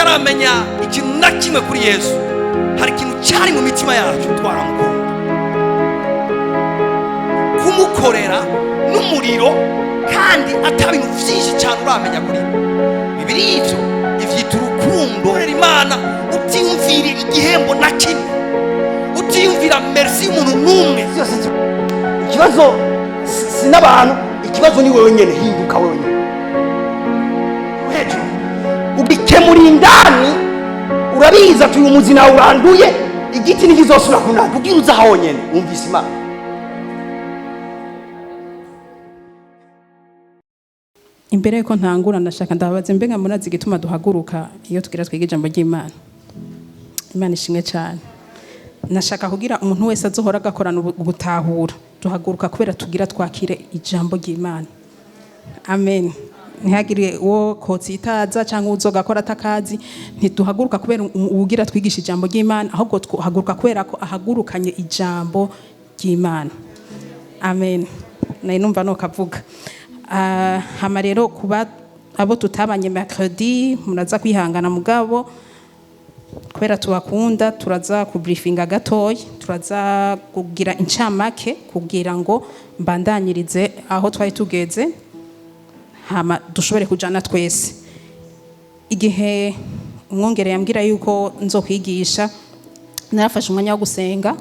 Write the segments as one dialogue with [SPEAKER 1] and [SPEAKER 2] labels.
[SPEAKER 1] Tutaramenya ikintu na kimwe kuri Yesu, hari ikintu cyari mu mitima yacu, twaramukunda, kumukorera n'umuriro, kandi ata bintu byinshi cyane uramenya kuri we. Bibiri ivyo ivyita urukundo. Korera Imana utiyumvira igihembo na kimwe, utiyumvira merci y'umuntu n'umwe.
[SPEAKER 2] Byose ikibazo si n'abantu, ikibazo ni wewe nyene. Hinduka wewe nyene hejuru, ugikemura indani. Urabizi ati uyu muzi nawe uranduye, igiti ntikizosubira kunanda. Ubwira uza honyene wumvise Imana.
[SPEAKER 3] Imbere yuko ntangura, ndashaka ndababaze: mbega murazi igituma duhaguruka iyo tugira twiga ijambo ry'Imana? Imana ishimwe cyane. Nashaka kugira umuntu wese azohora agakorana ubutahura. Duhaguruka kubera tugira twakire ijambo ry'Imana. Amen. Ntihagire uwo kotsi itaza cyangwa uzogakora atakazi. Ntituhaguruka kubera uwugira twigisha ijambo ry'Imana, ahubwo tuhaguruka kubera ko ahagurukanye ijambo ry'Imana. Amen. Nari numva nokavuga. Hama rero, kuba abo tutabanye mercredi, muraza kwihangana, mugabo kubera tubakunda turaza kubriefinga gatoya, turaza kugira incamake kugira ngo mbandanyirize aho twari tugeze, hama dushobore kujana twese. Igihe umwongere yambwira yuko nzokwigisha, narafashe umwanya wo gusenga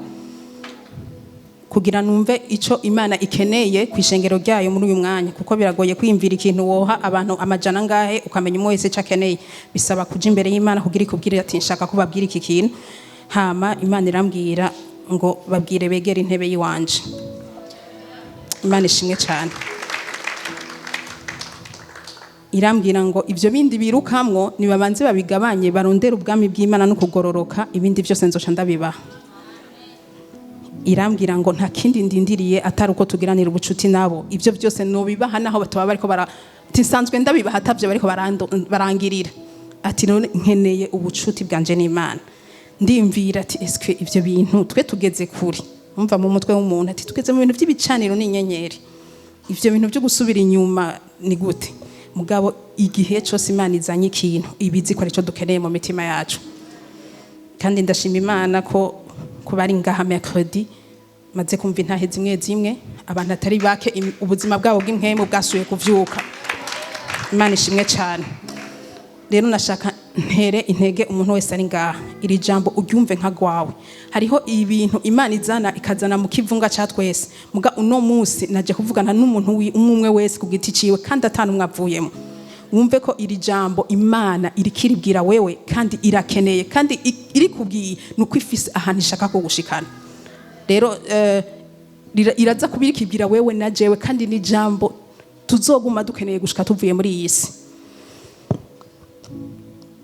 [SPEAKER 3] kugira numve ico Imana ikeneye ku ishengero ryayo muri uyu mwanya, kuko biragoye kwiyumvira ikintu woha abantu amajana ngahe ukamenya umwe wese ico akeneye. Bisaba kuja imbere y'Imana kugira ikubwire ati: "Nshaka kubabwira iki kintu." Hama Imana irambwira ngo: "Babwire begere intebe yiwanje." Imana ishimwe cyane. Irambwira ngo ibyo bindi birukamwo nibabanze babigabanye, barondere ubwami bw'Imana no kugororoka, ibindi byose nzoca ndabibaha. Irambwira ngo nta kindi ndindiriye atari uko tugiranira ubucuti nabo. Ibyo byose nobibaha naho bataba bariko bara ati nsanzwe ndabibaha, atavyo bariko barangirira. Ati: "None nkeneye ubucuti bwanje n'Imana." Ndimvira ati: "Eske ivyo bintu twe tugeze kure?" Umva, mu mutwe w'umuntu ati: "Tugeze mu bintu by'ibicaniro n'inyenyeri, ivyo bintu byo gusubira inyuma ni gute?" Mugabo igihe cyose Imana izanye ikintu, ibizi ko arico dukeneye mu mitima yacu. Kandi ndashima Imana ko kuba ari ngaha mercredi maze kumva intahe zimwe zimwe, abantu atari bake ubuzima bwabo bw'impwemu bwasuye kuvyuka. Imana ishimwe cyane. Rero nashaka ntere intege umuntu wese ari ngaha: iri jambo uryumve nka gwawe. Hariho ibintu Imana izana, ikazana mu kivunga ca twese, muga uno munsi naje kuvugana n'umuntu umwe umwe wese ku giti ciwe, kandi atanu avuyemo. Wumve ko iri jambo Imana irikiribwira wewe, kandi irakeneye, kandi irikubwiye nuko ifise ahantu ishaka kugushikana. Rero iraza kubirikibwira wewe na jewe, kandi ni jambo tuzoguma dukeneye gushika tuvuye muri iyi si.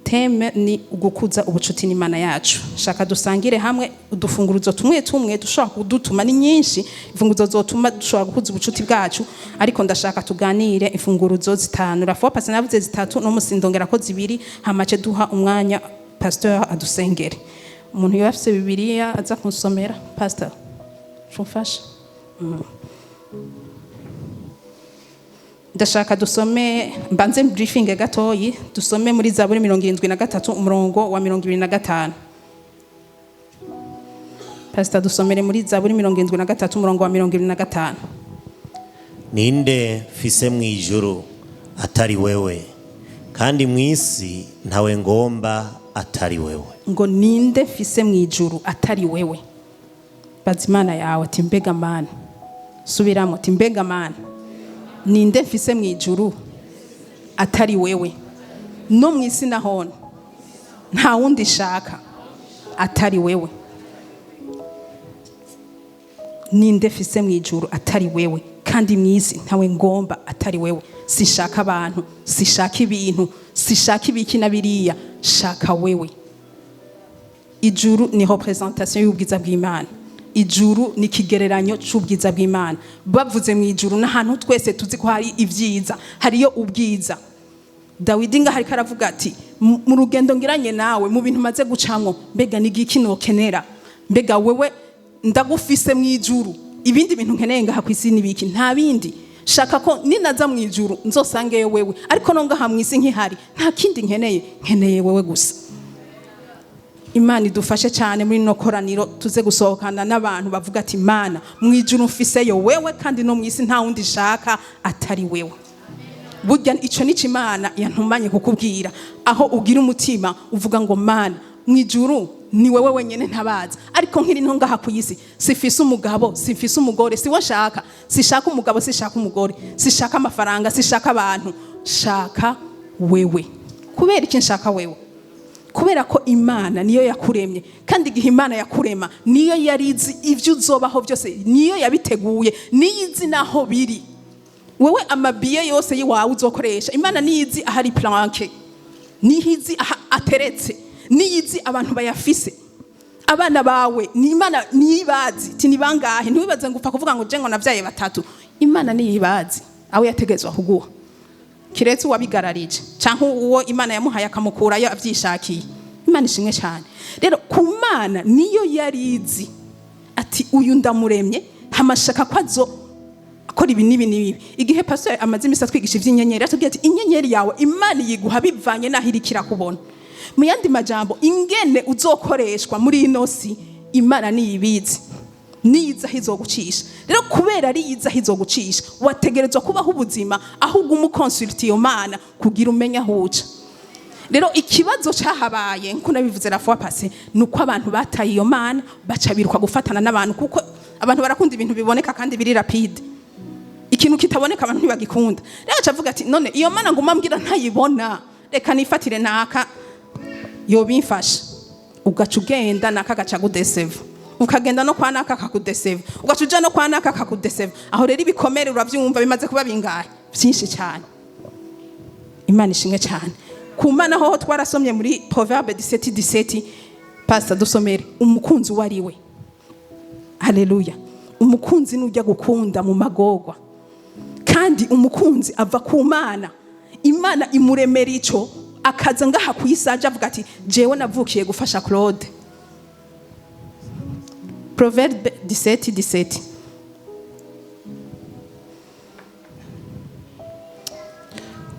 [SPEAKER 3] Thème ni ugukuza ubucuti n'Imana yacu. Shaka dusangire hamwe udufunguruzo tumwe tumwe dushobora kudutuma. Ni nyinshi imfunguruzo zotuma dushobora gukuza ubucuti bwacu, ariko ndashaka tuganire imfunguruzo zitanu. La fois passée navuze zitatu, no musi ndongera ko zibiri, hamace duha umwanya pasteur adusengere. Umuntu yoba afise Bibiliya aza kunsomera. Pasteur, mfasha. Ndashaka dusome, mbanze briefing gatoyi, dusome muri Zaburi 73, umurongo wa 25. Pastor, dusomere muri Zaburi 73, umurongo wa 25.
[SPEAKER 4] Ninde mfise mu ijuru atari wewe? Kandi mu isi ntawe ngomba atari wewe.
[SPEAKER 3] Ngo: "Ninde mfise mu ijuru atari wewe?" Baza Imana yawe ati: "Mbega Mana?" Subiramo ati: "Mbega Mana, ninde mfise mu ijuru atari wewe? No mu isi nahone nta wundi shaka atari wewe. Ninde mfise mu ijuru atari wewe? Kandi mu isi ntawe ngomba atari wewe. Sishaka abantu, sishaka ibintu, sishaka ibiki na biriya, shaka wewe." Ijuru ni représentation y'ubwiza bw'Imana. Ijuru ni ikigereranyo c'ubwiza bw'Imana. Bavuze mu ijuru n'ahantu twese tuzi ko hari ibyiza, hariyo ubwiza. Dawidi ngaho ariko aravuga ati: "Mu rugendo ngiranye nawe, mu bintu maze gucamwo, mbega ni igiki nokenera? Mbega wewe ndagufise mu ijuru, ibindi bintu nkeneye ngaha ku isi ni biki? Nta bindi." Shaka ko ninaza mu ijuru nzosangeyo wewe, ariko no ngaha mu isi nkihari nta kindi nkeneye, nkeneye wewe gusa. Imana idufashe cyane muri no koraniro, tuze gusohokana n'abantu bavuga ati: "Imana, mu ijuru mfiseyo wewe, kandi no mu isi nta wundi nshaka atari wewe." Burya ico nico Imana yantumanye kukubwira, aho ugira umutima uvuga ngo: "Mana, mu ijuru ni wewe wenyene ntabaza, ariko nkiri nto ngaha ku isi sifise umugabo, sifise umugore, siwo nshaka, sishaka umugabo, sishaka umugore, sishaka amafaranga, sishaka abantu, shaka wewe." Kubera iki nshaka wewe? Kubera ko Imana niyo yakuremye, kandi igihe Imana yakurema niyo yari izi ibyo uzobaho byose, niyo yabiteguye, niyo izi naho biri. Wewe amabiye yose y'iwawe uzokoresha, Imana niyo izi ahari planque, niyo izi aha ateretse, niyo izi abantu bayafise. Abana bawe ni Imana niyo ibazi ti ni bangahe. Ntiwibaze ngo upfa kuvuga ngo je ngo navyaye batatu. Imana niyo ibazi aho yategetswe kuguha, kiretse uwabigararije cyangwa uwo Imana yamuhaye akamukurayo abyishakiye. Imana ishimwe cyane. Rero ku Mana niyo yari izi ati: "Uyu ndamuremye, hamashaka ko azo akora ibi n'ibi n'ibi." Igihe pastor amaze iminsi atwigisha iby'inyenyeri, atubwira ati: "Inyenyeri yawe Imana yiguha bivanye n'aho iriko irakubona." Mu yandi majambo, ingene uzokoreshwa muri ino si Imana niyibizi, niyiza aho izogucisha. Rero kubera ari yiza aho izogucisha, wategerezwa kubaho ubuzima aho uguma ukonsulta iyo Mana kugira umenye aho uca. Rero ikibazo cyahabaye, nkuko nabivuze la fois passée, ni uko abantu bataye iyo Mana, baca biruka gufatana n'abantu, kuko abantu barakunda ibintu biboneka kandi biri rapide. Ikintu kitaboneka abantu ntibagikunda. Rero aca avuga ati: "None iyo Mana nguma mbwira ntayibona, reka nifatire naka yobimfasha." Ugaca ugenda, naka agaca agudeseva, ukagenda no kwa naka akakudeseva, ugaca uja no kwa naka akakudeseva. Aho rero ibikomere uravyumva bimaze kuba bingahe? Byinshi cyane. Imana ishimwe cyane. Ku Mana hoho twarasomye muri Proverbe 17 17. Pastor, dusomere umukunzi uwo ari we. Haleluya! Umukunzi nujya gukunda mu magorwa, kandi umukunzi ava ku Mana. Imana imuremera ico, akaza ngaha ku isi aje avuga ati: "Jewe navukiye gufasha Claude." Proverbe 17 17.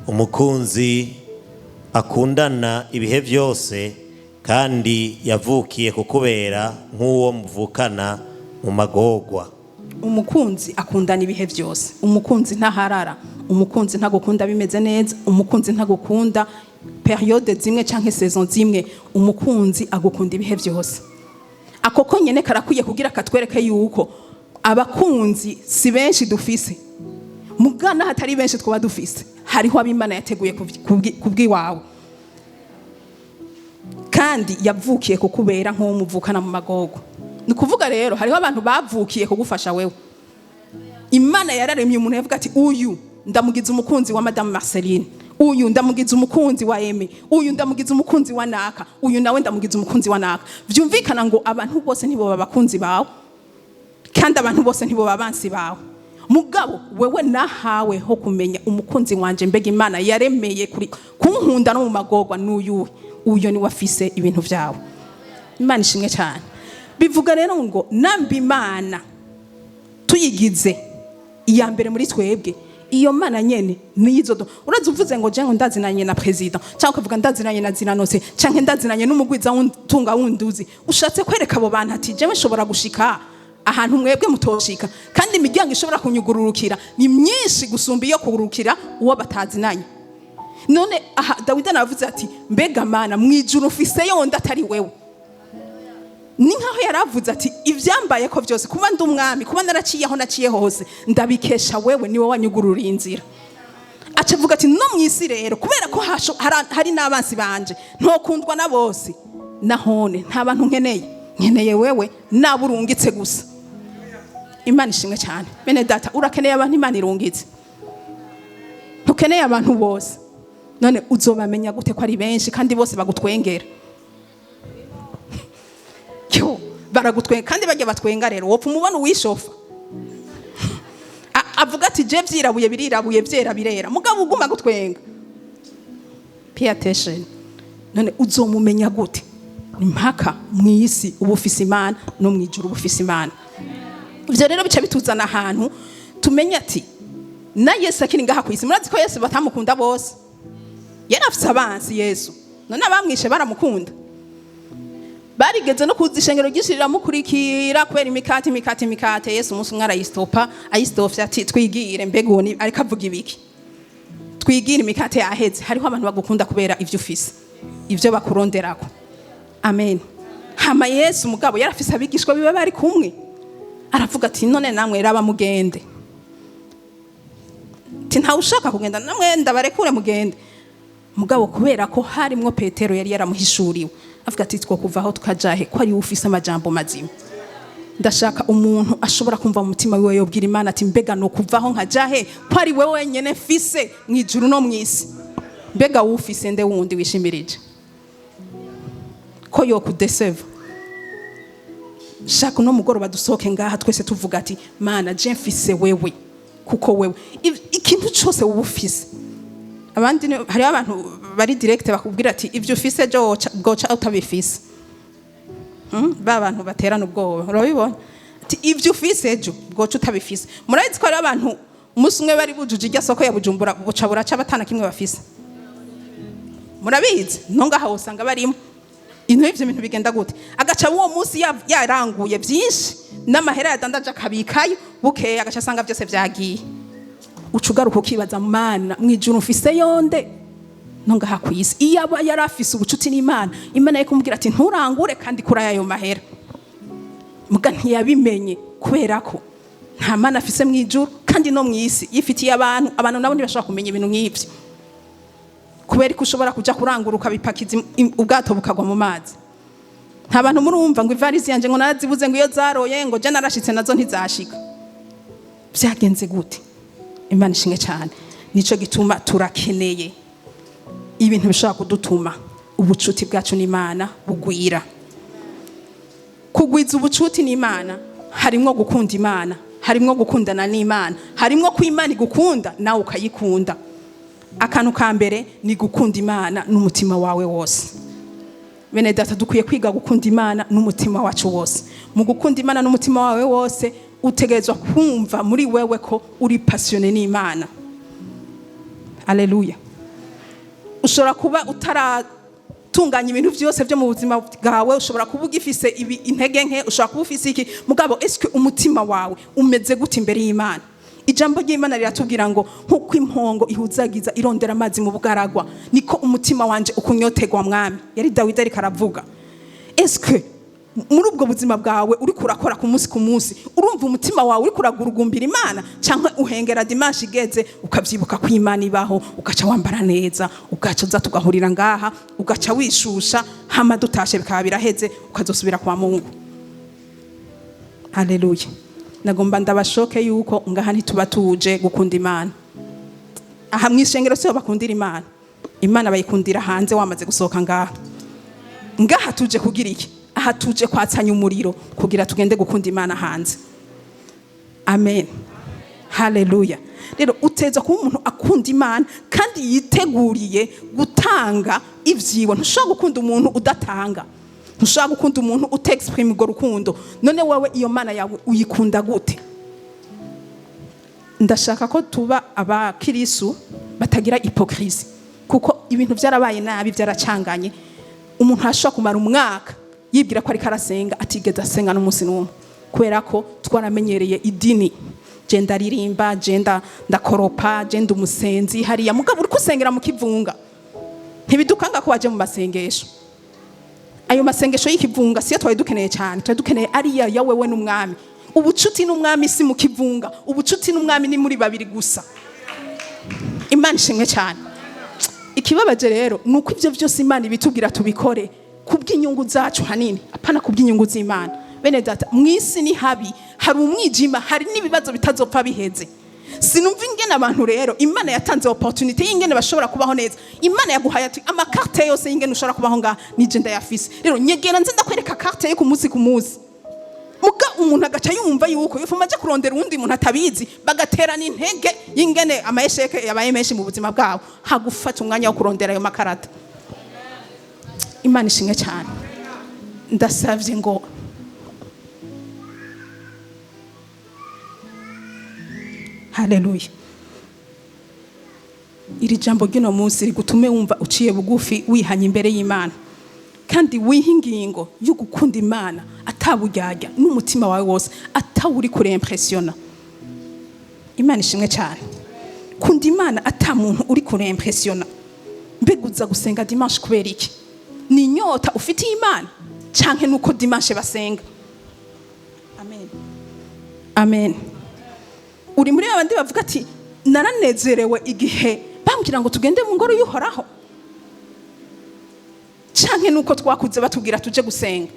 [SPEAKER 4] Umukunzi akundana ibihe byose, kandi yavukiye kukubera nk'uwo muvukana mu magorwa.
[SPEAKER 3] Umukunzi akundana ibihe byose. Umukunzi ntaharara, umukunzi ntagukunda bimeze neza, umukunzi ntagukunda période zimwe canke saison zimwe, umukunzi agukunda ibihe byose. Ako konyene karakwiye kugira katwereke yuko abakunzi si benshi dufise. Mugana hatari benshi twaba dufise, hariho ab'Imana yateguye kubw'iwawe, kandi yavukiye kukubera nk'uwo muvukana mu magorwa. Ni ukuvuga rero hariho abantu bavukiye kugufasha wewe. Imana yararemye umuntu, yavuga ati: "Uyu ndamugize umukunzi wa Madame Marceline, uyu ndamugize umukunzi wa Eme, uyu ndamugize umukunzi wa naka, uyu nawe ndamugize umukunzi wa naka." Vyumvikana ngo abantu bose ntibo abakunzi bawe, kandi abantu bose ntibo abansi bawe. Mugabo wewe nahawe ho kumenya umukunzi wanje, mbega Imana yaremeye kuri kunkunda no mu magorwa n'uyuhe? Uyo ni wafise ibintu vyawe. Imana ishimwe cyane. Bivuga rero ngo namba Imana tuyigize iya mbere muri twebwe, iyo Mana nyene niyizo uraza uvuze ngo je ngo ndazinanye na president, cyangwa ukavuga ndazinanye na Zinanose, cyangwa ndazinanye n'umugwiza w'untunga wunduzi, ushatse kwereka abo bantu ati: "Jewe nshobora gushika ahantu mwebwe mutoshika, kandi imiryango ishobora kunyugururukira ni myinshi gusumba iyo kugurukira uwo batazinanye." None aha Dawidi aravuze ati: "Mbega Mana, mu ijuru mfise yonde atari wewe?" Ni nkaho yaravuze ati: "Ibyambaye ko byose, kuba ndi umwami, kuba naraciye aho naciye hose, ndabikesha wewe, niwe wanyugururiye inzira." Aca avuga ati: "No mu isi rero, kubera ko hari n'abansi banje, ntokundwa na bose, nahone nta bantu nkeneye, nkeneye wewe naba urungitse gusa." Imana ishimwe cyane. Bene data, urakeneye abantu Imana irungitse, ntukeneye abantu bose. None uzobamenya gute ko ari benshi kandi bose bagutwengera? Yo, baragutwenga kandi bajya batwenga. Rero wopfa umubona uwishofa avuga ati: "Je vyirabuye birirabuye, vyera birera," mugabo uguma gutwenga. Pay attention. None uzomumenya gute? Ni mpaka mu isi uba ufise Imana, no mu ijuru uba ufise Imana. Ivyo rero bica bituzana ahantu tumenya ati Na Yesu akiri ngaha ku isi, murazi ko Yesu batamukunda bose. Yari afise abansi Yesu, none abamwishe baramukunda? Barigeze no kuza ishengero ryinshi riramukurikira kubera imikate, imikate, imikate. Yesu umunsi umwe arayistopa, ayistofye ati: "Twigire, mbega uwo ariko avuga ibiki? Twigire, imikate yaheze." Hariho abantu bagukunda kubera ivyo ufise, ivyo bakuronderako. Amen. Hama Yesu mugabo yarafise abigishwa biwe bari kumwe, aravuga ati: "None namwe raba mugende." Ati: "Ntawe ushaka kugenda? Namwe ndabarekure mugende." Mugabo kubera ko harimwo Petero yari yaramuhishuriwe, avuga ati: "Two kuvaho tukajahe ko ari we ufise amajambo mazima?" Ndashaka umuntu ashobora kumva mu mutima wiwe yobwira Imana ati: "Mbega no kuvaho nkajahe ko ari wewe wenyene mfise mu ijuru no mu isi? Mbega wufise nde wundi wishimirije ko yokudeseva?" Shaka uno mugoroba dusohoke ngaha twese tuvuga ati: "Mana, je mfise wewe," kuko wewe ikintu cyose uba ufise abandi hariho abantu bari direct bakubwira ati: "Ibyo ufise jo bwoca utabifise." Ba bantu baterana ubwoba, urabibona, ati: "Ibyo ufise ejo bwoca utabifise." Murabizi ko hariho abantu umunsi umwe bari bujuje irya soko ya Bujumbura, buca buraca batana kimwe bafise. Murabizi no ngaha usanga barimo intu. Ivyo bintu bigenda gute? Agaca uwo munsi yaranguye byinshi n'amahera yadandaje akabikayo, bukeye agaca asanga byose vyagiye. Uca ugaruka ukibaza: "Mana, mu ijuru mfise yonde no ngaha ku isi?" Iyo aba yari afise ubucuti n'Imana, Imana yari kumubwira ati: "Nturangure kandi kuri ayo mahera." Muga ntiyabimenye kubera ko nta Mana afise mu ijuru, kandi no mu isi yifitiye abantu. Abantu nabo ntibashobora kumenya ibintu nk'ibyo, kubera ko ushobora kuja kurangura ukabipakiza, ubwato bukagwa mu mazi. Nta bantu murumva ngo: "Ivarisi yanje ngo narazibuze, ngo iyo zaroye, ngo je narashitse nazo ntizashika." Byagenze gute? Imana ishinge cyane. Nico gituma turakeneye ibintu bishobora kudutuma ubucuti bwacu n'Imana bugwira. Kugwiza ubucuti n'Imana harimwo gukunda Imana, harimwo gukundana n'Imana, harimwo ko Imana igukunda nawe ukayikunda. Akantu ka mbere ni gukunda Imana n'umutima wawe wose. Bene data, dukwiye kwiga gukunda Imana n'umutima wacu wose. Mu gukunda Imana n'umutima wawe wose, utegerezwa kumva muri wewe ko uri passionné n'Imana. Aleluya. Ushobora kuba utaratunganya ibintu byose byo mu buzima bwawe, ushobora kuba ugifise intege nke, ushobora kuba ufise iki, mugabo eske umutima wawe umeze gute imbere y'Imana? Ijambo ry'Imana riratubwira ngo: "Nk'uko impongo ihuzagiza irondera amazi mu bugaragwa, niko umutima wanje ukunyotegwa, Mwami." Yari Dawidi ariko aravuga. Eske muri ubwo buzima bwawe uriko urakora ku munsi ku munsi, urumva umutima wawe uriko uragurugumbira Imana, cyangwa uhengera dimanche igeze ukavyibuka ko Imana ibaho, ugaca wambara neza, ugaca uza tugahurira ngaha, ugaca wishusha, hama dutashe bikaba biraheze, ukazosubira kwa Mungu? Haleluya. Nagomba ndabashoke yuko ngaha ntituba tuje gukunda Imana. Aha mu ishengero siho bakundira Imana. Imana bayikundira hanze wamaze gusohoka ngaha. Ngaha tuje kugira iki? Aha tuje kwatsanya umuriro kugira tugende gukunda Imana hanze. Amen, haleluya. Rero uteza kuba umuntu akunda Imana kandi yiteguriye gutanga ivyiwe. Ntushobora gukunda umuntu udatanga, ntushobora gukunda umuntu utexprime urwo rukundo. None wowe iyo Mana yawe uyikunda gute? Ndashaka ko tuba abakirisu batagira hypocrisie, kuko ibintu byarabaye nabi, byaracanganye. Umuntu ashobora kumara umwaka yibwira ko ariko arasenga, atigeze asenga n'umunsi n'umwe, kubera ko twaramenyereye idini: je ndaririmba, je ndakoropa, je ndi umusenzi hariya. Mugabo uriko usengera mu kivunga, ntibidukanga ko waje mu masengesho. Ayo masengesho y'ikivunga siyo twari dukeneye cyane. Twari dukeneye ariya ya wewe n'Umwami. Ubucuti n'Umwami si mu kivunga, ubucuti n'Umwami ni muri babiri gusa. Imana ishimwe cyane. Ikibabaje rero ni uko ibyo byose Imana ibitubwira tubikore kubw'inyungu zacu hanini, apana kubw'inyungu z'Imana. Bene data, mu isi ni habi, hari umwijima, hari n'ibibazo bitazopfa biheze. Sinumva ingene abantu rero Imana yatanze opportunité y'ingene bashobora kubaho neza. Imana yaguhaye ati: "Ama carte yose y'ingene ushobora kubaho ngaha nije ndayafise, rero nyegera nze ndakwereka carte yo ku munsi ku munsi." Muga umuntu agaca yumva yuko yofuma aje kurondera uwundi muntu atabizi, bagaterana intege y'ingene ama échecs yabaye menshi mu buzima bwabo, hagufata umwanya wo kurondera ayo makarata. Imana ishimwe cyane. Ndasavye ngo haleluya. Iri jambo ry'uno munsi rigutume wumva uciye bugufi, wihanye imbere y'Imana, kandi wiha ingingo yo gukunda Imana ataburyarya, n'umutima wawe wose, atawuri kurempressiona. Imana ishimwe cyane. Kunda Imana ata muntu uri kurempressiona. Mbega uza gusenga dimanche kubera iki? Ni inyota ufitiye Imana, canke nuko dimanche basenga? Amen, amen. Uri muri babandi bavuga ati: "Naranezerewe igihe bambwira ngo tugende mu ngoro y'Uhoraho", canke nuko twakuze batubwira tuje gusenga?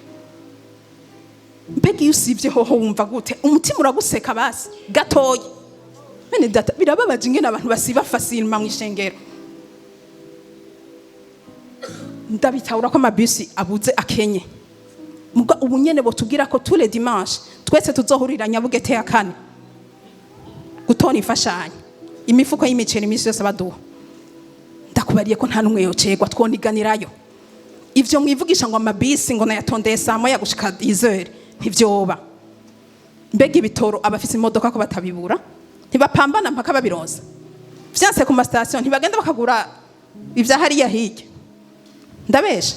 [SPEAKER 3] Mbega iyo usivye hoho wumva gute? Umutima uraguseka basi gatoya? Bene data, birababaje ingene abantu basiba facilement mu ishengero. Ndabitahura ko amabisi abuze, akenye. Muga ubu nyene botubwira ko tous les dimanches twese tuzohurira Nyabugete ya kane gutora imfashanyo, imifuko y'imiceri iminsi yose baduha, ndakubariye ko nta n'umwe yocegwa, twoniganirayo. Ivyo mwivugisha ngo amabisi ngo nayatondeye saa 1 gushika 10h, ntivyoba. Mbega ibitoro, abafise imodoka ko batabibura, ntibapambana mpaka babironsa? Vyanse ku masitasiyo, ntibagenda bakagura ivya hariya hirya? Ndabesha?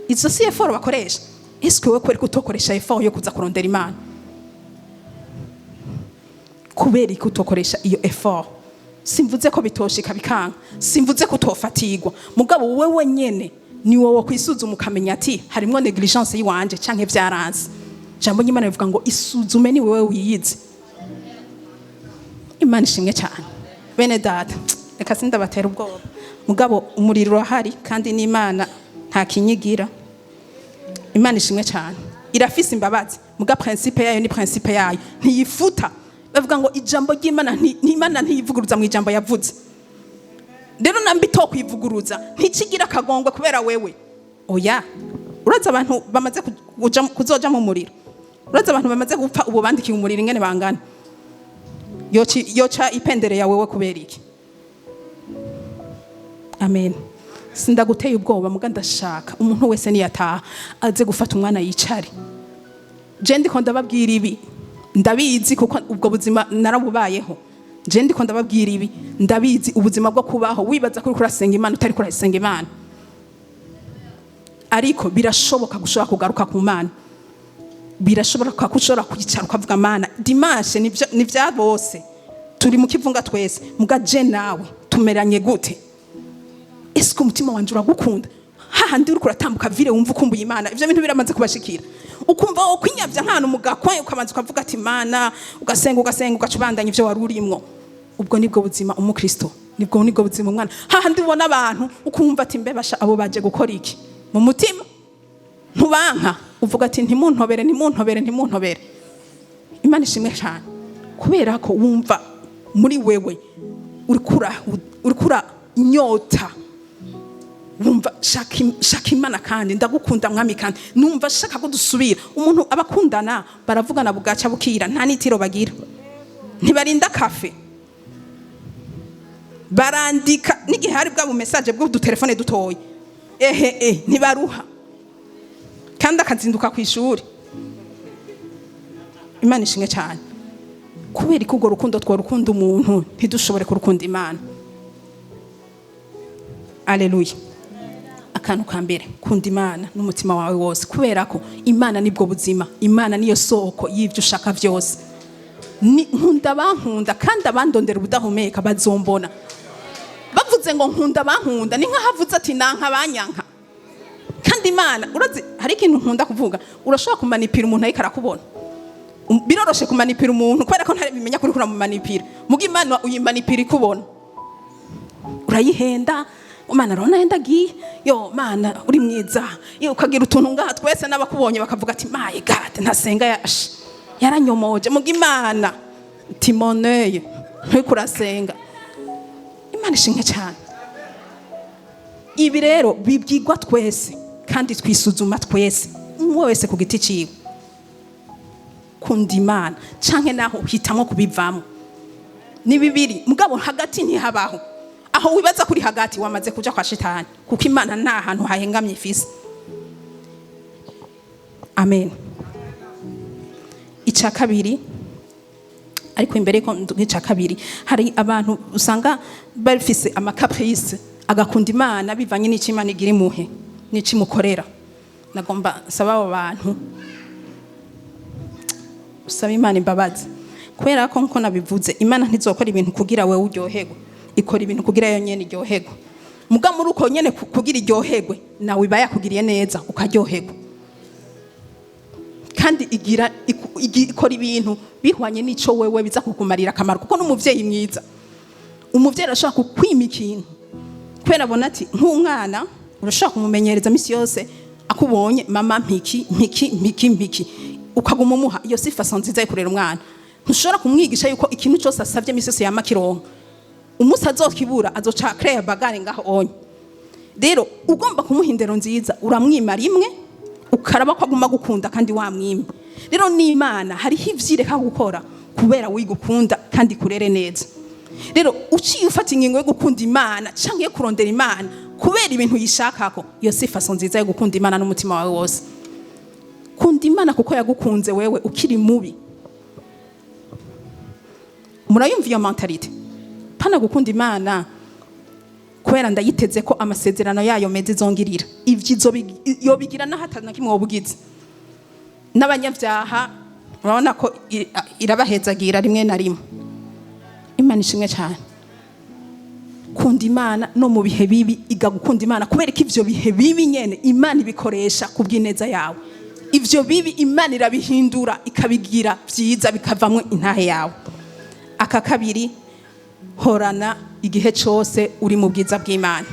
[SPEAKER 3] Izo si effort bakoresha? Ese wewe kweri kutokoresha effort yo kuza kurondera Imana? Kubera iki utokoresha iyo effort? Simvuze ko bitoshika bikanka, simvuze ko utofatirwa, mugabo wewe nyene ni wowe kwisuzuma ukamenya ati: "Harimwo négligence yiwanje canke vyaranze." Jambo ry'Imana rivuga ngo isuzume, ni wewe wiyizi. Imana ishimwe cyane. Bene data, reka sindabatera ubwoba, mugabo umuriro urahari, kandi n'Imana nta kinyigira. Imana ishimwe cyane, irafise imbabazi, muga principe yayo ni principe yayo, ntiyifuta. Bavuga ngo ijambo ry'Imana Imana ntiyivuguruza mu ijambo yavuze. Rero nambi tokwivuguruza, ntikigira akagongwe kubera wewe. Oya, uraza abantu bamaze kuzoja mu muriro, uraza abantu bamaze gupfa ubu bandikiye umuriro ingene bangana. Yoca ipendere yawe wewe kubera iki? Amen. Sindaguteye ubwoba, muga ndashaka umuntu wese niyataha aze gufata umwana yicare. Je ndiko ndababwira ibi ndabizi, kuko ubwo buzima narabubayeho. Je ndiko ndababwira ibi ndabizi, ubuzima bwo kubaho wibaza ko uriko urasenga Imana utari kurasenga Imana. Ariko birashoboka gushobora kugaruka ku Mana. Birashoboka ko ushobora kwicara ukavuga: "Mana, dimanche ni vya bose, turi mu kivunga twese, muga je nawe tumeranye gute? Ese umutima wanje uragukunda?" Hahandi uriko uratambuka vire wumva ukumbuye Imana. Ivyo bintu biramaze kubashikira, ukumva wo kwinyavya nk'ahantu mu gakwe, ukabanza ukavuga ati: "Mana", ugasenga, ugasenga, ugaca ubandanya ivyo wari urimwo. Ubwo nibwo buzima umukristo, nibwo buzima umwana. Hahandi ubona abantu ukumva ati: "Mbebasha abo baje gukora iki?" Mu mutima ntubanka, uvuga ati: "Ntimuntobere, ntimuntobere, ntimuntobere." Imana ishimwe cyane, kubera ko wumva muri wewe urikura inyota, wumva shaka Imana, kandi ndagukunda Mwami, kandi numva shaka ko dusubira. Umuntu abakundana baravugana bugaca bukira, nta nitiro bagira, ntibarinda kafe, barandika n'igihe hari bwa message bw'udutelefone dutoya. Ehe, ntibaruha, kandi akazinduka ku ishuri. Imana ishimwe cyane. Kubera ko urwo rukundo tworukunda umuntu, ntidushobore kurukunda Imana? Aleluya. Akantu ka mbere, kunda Imana n'umutima wawe wose, kubera ko Imana nibwo buzima, Imana niyo soko y'ibyo ushaka byose. Ni nkunda abankunda, kandi abandondera ubudahumeka bazombona. Bavuze ngo nkunda abankunda, ni nk'aho avuze ati nanka abanyanka. Kandi Imana, urazi, hari ikintu nkunda kuvuga: urashobora kumanipira umuntu ariko arakubona. Biroroshe kumanipira umuntu kubera ko ntabimenya kuri kuramumanipira. Muga Imana uyimanipira ikubona. Urayihenda: "Mana, urabona yenda agiye yo, Mana uri mwiza." Iyo ukagira utuntu ngaha, twese n'abakubonye bakavuga ati: "My God, ntasenga, yashe yaranyomoje." Muga Imana timoneye nturiko urasenga. Imana ishimwe cyane. Ibi rero bibwirwa twese, kandi twisuzuma twese, umwe wese ku giti ciwe. Kunda Imana canke naho uhitamo kubivamo, ni bibiri, mugabo hagati ntihabaho. Aho wibaza kuri hagati, wamaze kuja kwa shitani, kuko Imana nta hantu hahengamye ifise. Amen. Icya kabiri, Ariko imbere ko ngica kabiri, hari abantu usanga bafise ama caprices, agakunda Imana bivanye n'icyo Imana igira imuhe n'icyo imukorera. Nagomba nsaba abo bantu, usaba Imana imbabazi, kubera ko nkuko nabivuze, Imana ntizokora ibintu kugira wewe uryoherwe, ikora ibintu kugira yo nyene iryoherwe. Muga muri uko nyene kugira iryoherwe, nawe iba yakugiriye neza ukaryoherwa. Kandi igira ikora ibintu bihwanye n'ico wewe biza kukumarira akamaro, kuko n'umuvyeyi mwiza, umuvyeyi arashobora kukwima ikintu kubera abona ati nk'umwana urashobora kumumenyereza misi yose akubonye: "Mama, mpiki, mpiki, mpiki, mpiki," ukaguma umuha. Iyo si façon nziza yo kurera umwana. Ntushobora kumwigisha yuko ikintu cyose asabye misi yose yama kironka. Umunsi azokibura azoca créer bagarre ngaho onye. Rero ugomba kumuha indero nziza, uramwima rimwe, ukaraba ko aguma gukunda kandi wamwima. Rero n'Imana hariho ivyireka gukora kubera wigukunda kandi kurere neza. Rero uciye ufata ingingo yo gukunda Imana canke yo kurondera Imana kubera ibintu yishakako, iyo si façon nziza yo gukunda Imana n'umutima wawe wose. Kunda Imana kuko yagukunze wewe ukiri mubi. Murayumva iyo mentalité? Pana gukunda Imana kubera ndayiteze ko amasezerano yayo meza izongirira. Ivyo yobigira n'aho atari na kimwe wobugize. N'abanyabyaha urabona ko irabahezagira rimwe na rimwe. Imana ishimwe cyane. Kunda Imana no mu bihe bibi. Iga gukunda Imana kubera ko ivyo bihe bibi nyene Imana ibikoresha ku bw'ineza yawe. Ivyo bibi Imana irabihindura ikabigira vyiza, bikavamwo intahe yawe. Aka kabiri, horana igihe cyose uri mu bwiza bw'Imana.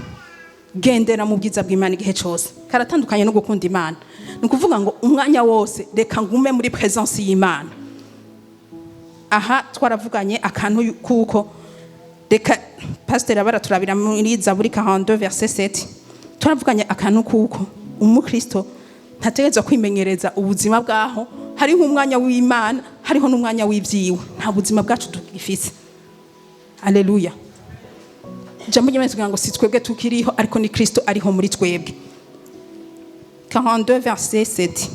[SPEAKER 3] Gendera mu bwiza bw'Imana igihe cyose. Karatandukanye no gukunda Imana. Ni ukuvuga ngo umwanya wose reka ngume muri présence y'Imana. Aha twaravuganye akantu kuko reka pasiteri aba araturabira muri Zaburi 42 verset 7. Twaravuganye akantu kuko umukristo ntategerezwa kwimenyereza ubuzima bwaho hariho umwanya w'Imana, hariho n'umwanya w'ibyiwe. Nta buzima bwacu tugifise. Aleluya! Ijambo ry'Imana tugira ngo si twebwe tukiriho, ariko ni Kristo ariho muri twebwe. 42 verset 7.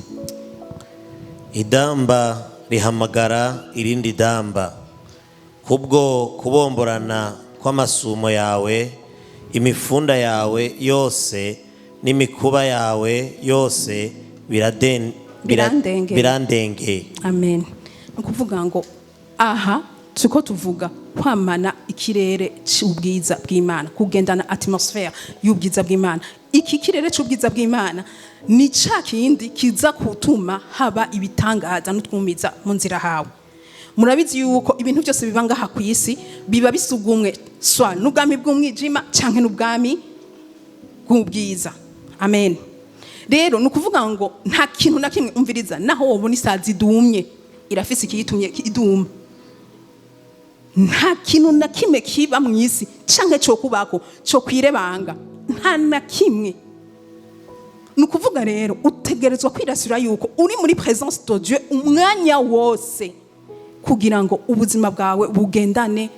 [SPEAKER 4] Idamba rihamagara irindi damba kubwo kubomborana kw'amasumo yawe. Imifunda yawe yose n'imikuba yawe yose
[SPEAKER 3] Birandengeye.
[SPEAKER 4] Birandengeye.
[SPEAKER 3] Amen. Ni ukuvuga ngo aha turiko tuvuga kwamana ikirere cy'ubwiza bw'Imana, kugendana atmosphère y'ubwiza bw'Imana. Iki kirere cy'ubwiza bw'Imana ni ca kindi kiza gutuma haba ibitangaza n'utwumiza mu nzira hawe. Murabizi yuko ibintu byose biba ngaha ku isi biba bisugumwe swa n'ubwami bw'umwijima canke n'ubwami bw'ubwiza. Amen. Rero ni ukuvuga ngo nta kintu na kimwe, umviriza, naho wobona isazi idumye, irafise ikiyitumye iduma. Nta kintu na kimwe kiba mu isi canke cyo kubako cyo kwirebanga, nta na kimwe. Ni ukuvuga rero utegerezwa kwirasira yuko uri muri présence de Dieu umwanya wose, kugira ngo ubuzima bwawe bugendane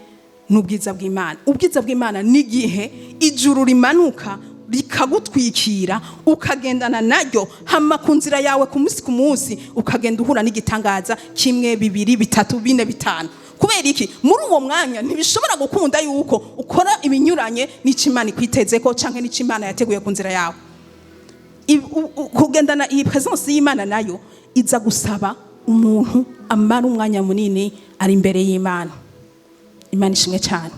[SPEAKER 3] n'ubwiza bw'Imana. Ubwiza bw'Imana n'igihe ijuru rimanuka rikagutwikira, ukagendana naryo, hama ku nzira yawe ku munsi ku munsi ukagenda uhura n'igitangaza kimwe, bibiri, bitatu, bine, bitanu. Kubera iki? Muri uwo mwanya ntibishobora gukunda yuko ukora ibinyuranye n'icyo Imana ikwitezeko canke n'icyo Imana yateguye ku nzira yawe. Kugendana iyi présence y'Imana nayo iza gusaba umuntu amara umwanya munini ari imbere y'Imana. Imana ishimwe cyane.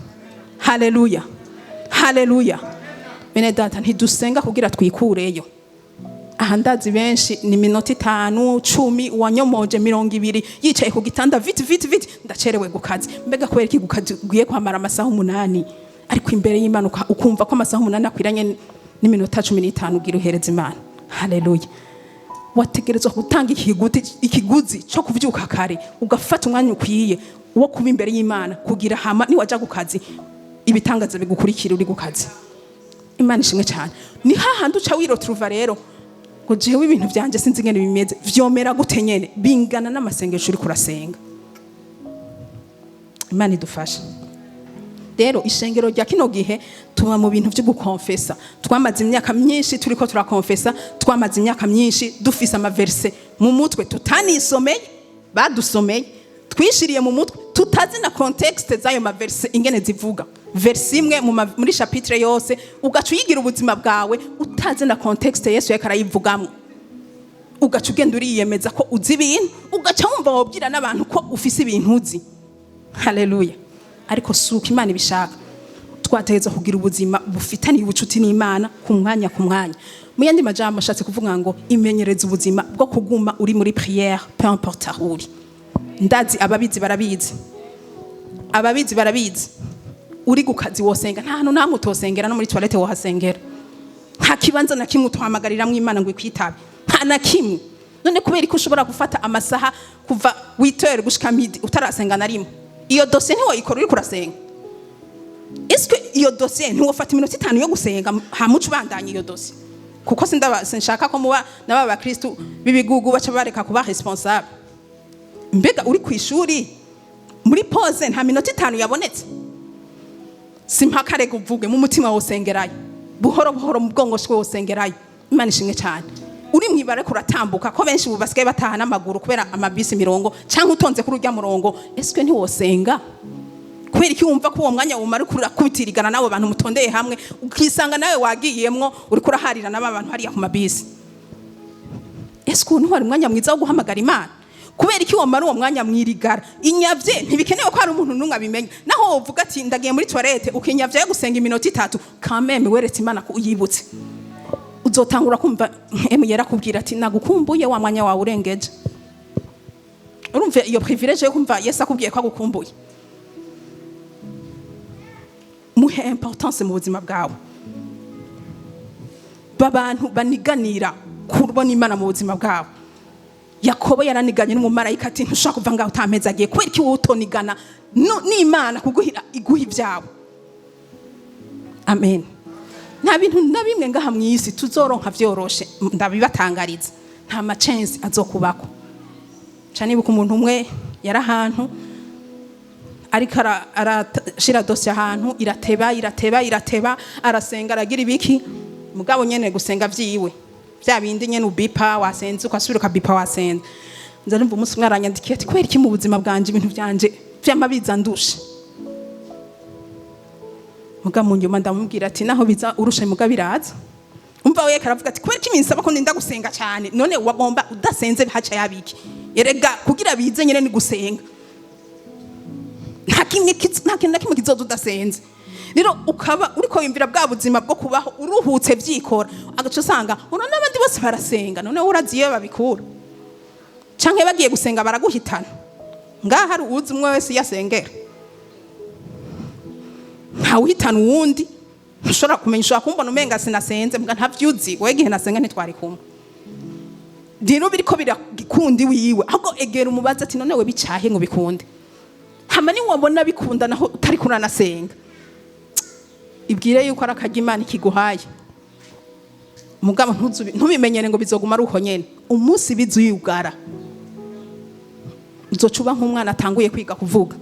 [SPEAKER 3] Haleluya, haleluya! Bene data, ntidusenga kugira twikureyo. Aha ndazi benshi ni minota 5, 10, uwanyomoje 20, yicaye ku gitanda: "Vite, vite, vite, ndacerewe gukazi." Mbega kubera iki gukazi ugiye kwamara amasaha 8? Ariko imbere y'Imana ukumva ko amasaha 8 akwiranye n'iminota 15 ugira uhereza Imana. Haleluya! Wategerezwa gutanga ikiguzi cyo kuvyuka kare, ugafata umwanya ukwiye wo kuba imbere y'Imana, kugira hama niwaja ku kazi ibitangaza bigukurikira uri ku kazi. Imana ishimwe cyane. Ni hahandi uca wiroturuva rero ngo jewe ibintu byanje sinzi ingene bimeze, vyomera gute nyene? Bingana n'amasengesho uri kurasenga. Imana idufashe. Rero ishengero rya kino gihe tuba mu bintu byo gukonfesa. Twamaze imyaka myinshi turiko turakonfesa, twamaze imyaka myinshi dufise ama versets mu mutwe tutanisomeye, badusomeye, twishiriye mu mutwe. Tutazi na contexte z'ayo ma verse ingene zivuga. Verse imwe muri chapitre yose ugaca uyigira ubuzima bwawe utazi na contexte Yesu yariko arayivugamwo. Ugaca ugenda uriyemeza ko uzi ibintu, ugaca wumva wobwira n'abantu ko ufise ibintu uzi. Haleluya! Ariko si uko Imana ibishaka. Twategerezwa kugira ubuzima bufitaniye ubucuti n'Imana ku mwanya ku mwanya. Mu yandi majambo, ashatse kuvuga ngo imenyereza ubuzima bwo kuguma uri muri prière, peu importe aho uri. Ndazi ababizi barabizi, ababizi barabizi. Uri ku kazi wosenga, nta hantu namwe utosengera, no muri toilette wohasengera. Nta kibanza na kimwe utohamagariramwo Imana ngo ikwitabe, nta na kimwe. None kubera ko ushobora gufata amasaha kuva 8h gushika midi utarasenga na rimwe, iyo dosiye ntiwoyikora uriko urasenga? Eske iyo dosiye ntiwofata iminota 5 yo gusenga, hamuca ubandanya iyo dosiye? Kuko sindaba sinshaka ko muba n'aba bakristu b'ibigugu baca bareka kuba responsable. Mbega uri ku ishuri muri pause, nta minota 5 yabonetse? Simpaka rega uvuge mu mutima, wosengerayo buhoro buhoro, mu bwongo wosengerayo. Imana ishimwe cyane. Uri mwibare kuratambuka, ko benshi ubu basigaye bataha n'amaguru kubera amabisi mirongo, cyangwa utonze kuri urya murongo, ese ntiwosenga? Kubera iki wumva ko uwo mwanya wumara urakubitirigana n'abo bantu mutondeye hamwe, ukisanga nawe wagiyemwo uriko uraharira n'aba bantu hariya ku mabisi? Ese ubu ntiwari umwanya mwiza wo guhamagara Imana? Kubera iki wamara uwo mwanya mwirigara inyavye? Ntibikenewe ko hari umuntu n'umwe abimenya. Naho wovuga ati ndagiye muri toilette, ukinyavya yo gusenga iminota 3, kameme weretse Imana ko uyibutse. Uzotangura kumva emu yarakubwira ati nagukumbuye, wa mwanya wawe urengeje. Urumva iyo privilege yo kumva Yesu akubwiye ko agukumbuye? Muhe importance mu buzima bwawe. Babantu baniganira kubona Imana mu buzima bwabo. Yakobo yaraniganye n'umumarayika ati ntushobora kuva ngaho utampeza agiye. Kubera iki wowe utonigana n'Imana kuguhira iguha ibyawe? Amen. Nta bintu na bimwe ngaha mu isi tuzoronka vyoroshe, ndabibatangariza. Nta ma chance azokubako. Ca nibuka umuntu umwe yari ahantu ariko arashira dosiye ahantu, irateba, irateba, irateba. Arasenga, aragira ibiki, mugabo nyene gusenga vyiwe vya bindi nyene ubipa wasenze, ugasubira ukabipa wasenze. Nza numva umunsi umwe aranyandikiye ati kubera iki mu buzima bwanje ibintu vyanje vyama biza ndushe? Muga mu nyuma ndamubwira ati naho biza urushe, muga biraza. Umva, we karavuga ati kubera iki minsaba ko ndinda gusenga cyane? None wagomba udasenze haca yabiki? Erega kugira bize nyene ni gusenga. Nta kintu na kimwe kizoza udasenze. Rero ukaba uriko wiyumvira bwa buzima bwo kubaho uruhutse vyikora, agaca usanga uno n'abandi bose barasenga. None urazi iyo babikura? Canke bagiye gusenga baraguhitana? Ngaha hari uwuzi umwe wese iyo asengera? Ntawuhitana uwundi. Ntushobora kumenya. Ushobora kumbona umenga sinasenze, mbwa ntavyuzi wewe igihe nasenga ntitwari kumwe. Rero biriko birakunda wiwe, ahubwo egera umubaza ati none we bicahe ngo bikunde? Hama niwabona bikunda naho utari kuranasenga, ibwire yuko ari akarya Imana ikiguhaye. Mugabo ntubimenyere ngo bizoguma ari uko nyene. Umunsi bizuyugara, uzoca uba nk'umwana atanguye kwiga kuvuga.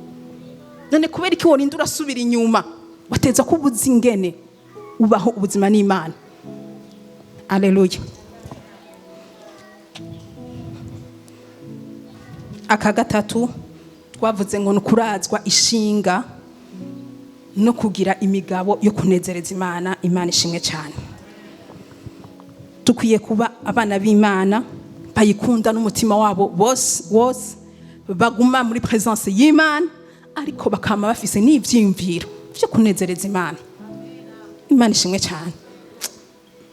[SPEAKER 3] None kubera iki worinda urasubira inyuma? Wateza ko ubuzi ingene ubaho ubuzima n'Imana. Aleluya! Aka gatatu twavuze ngo ni ukurazwa ishinga no kugira imigabo yo kunezereza Imana. Imana ishimwe cyane. Dukwiye kuba abana b'Imana bayikunda n'umutima wabo bose wose, baguma muri presence y'Imana, ariko bakama bafise n'ivyiyumviro vyo kunezereza Imana. Imana ishimwe cyane.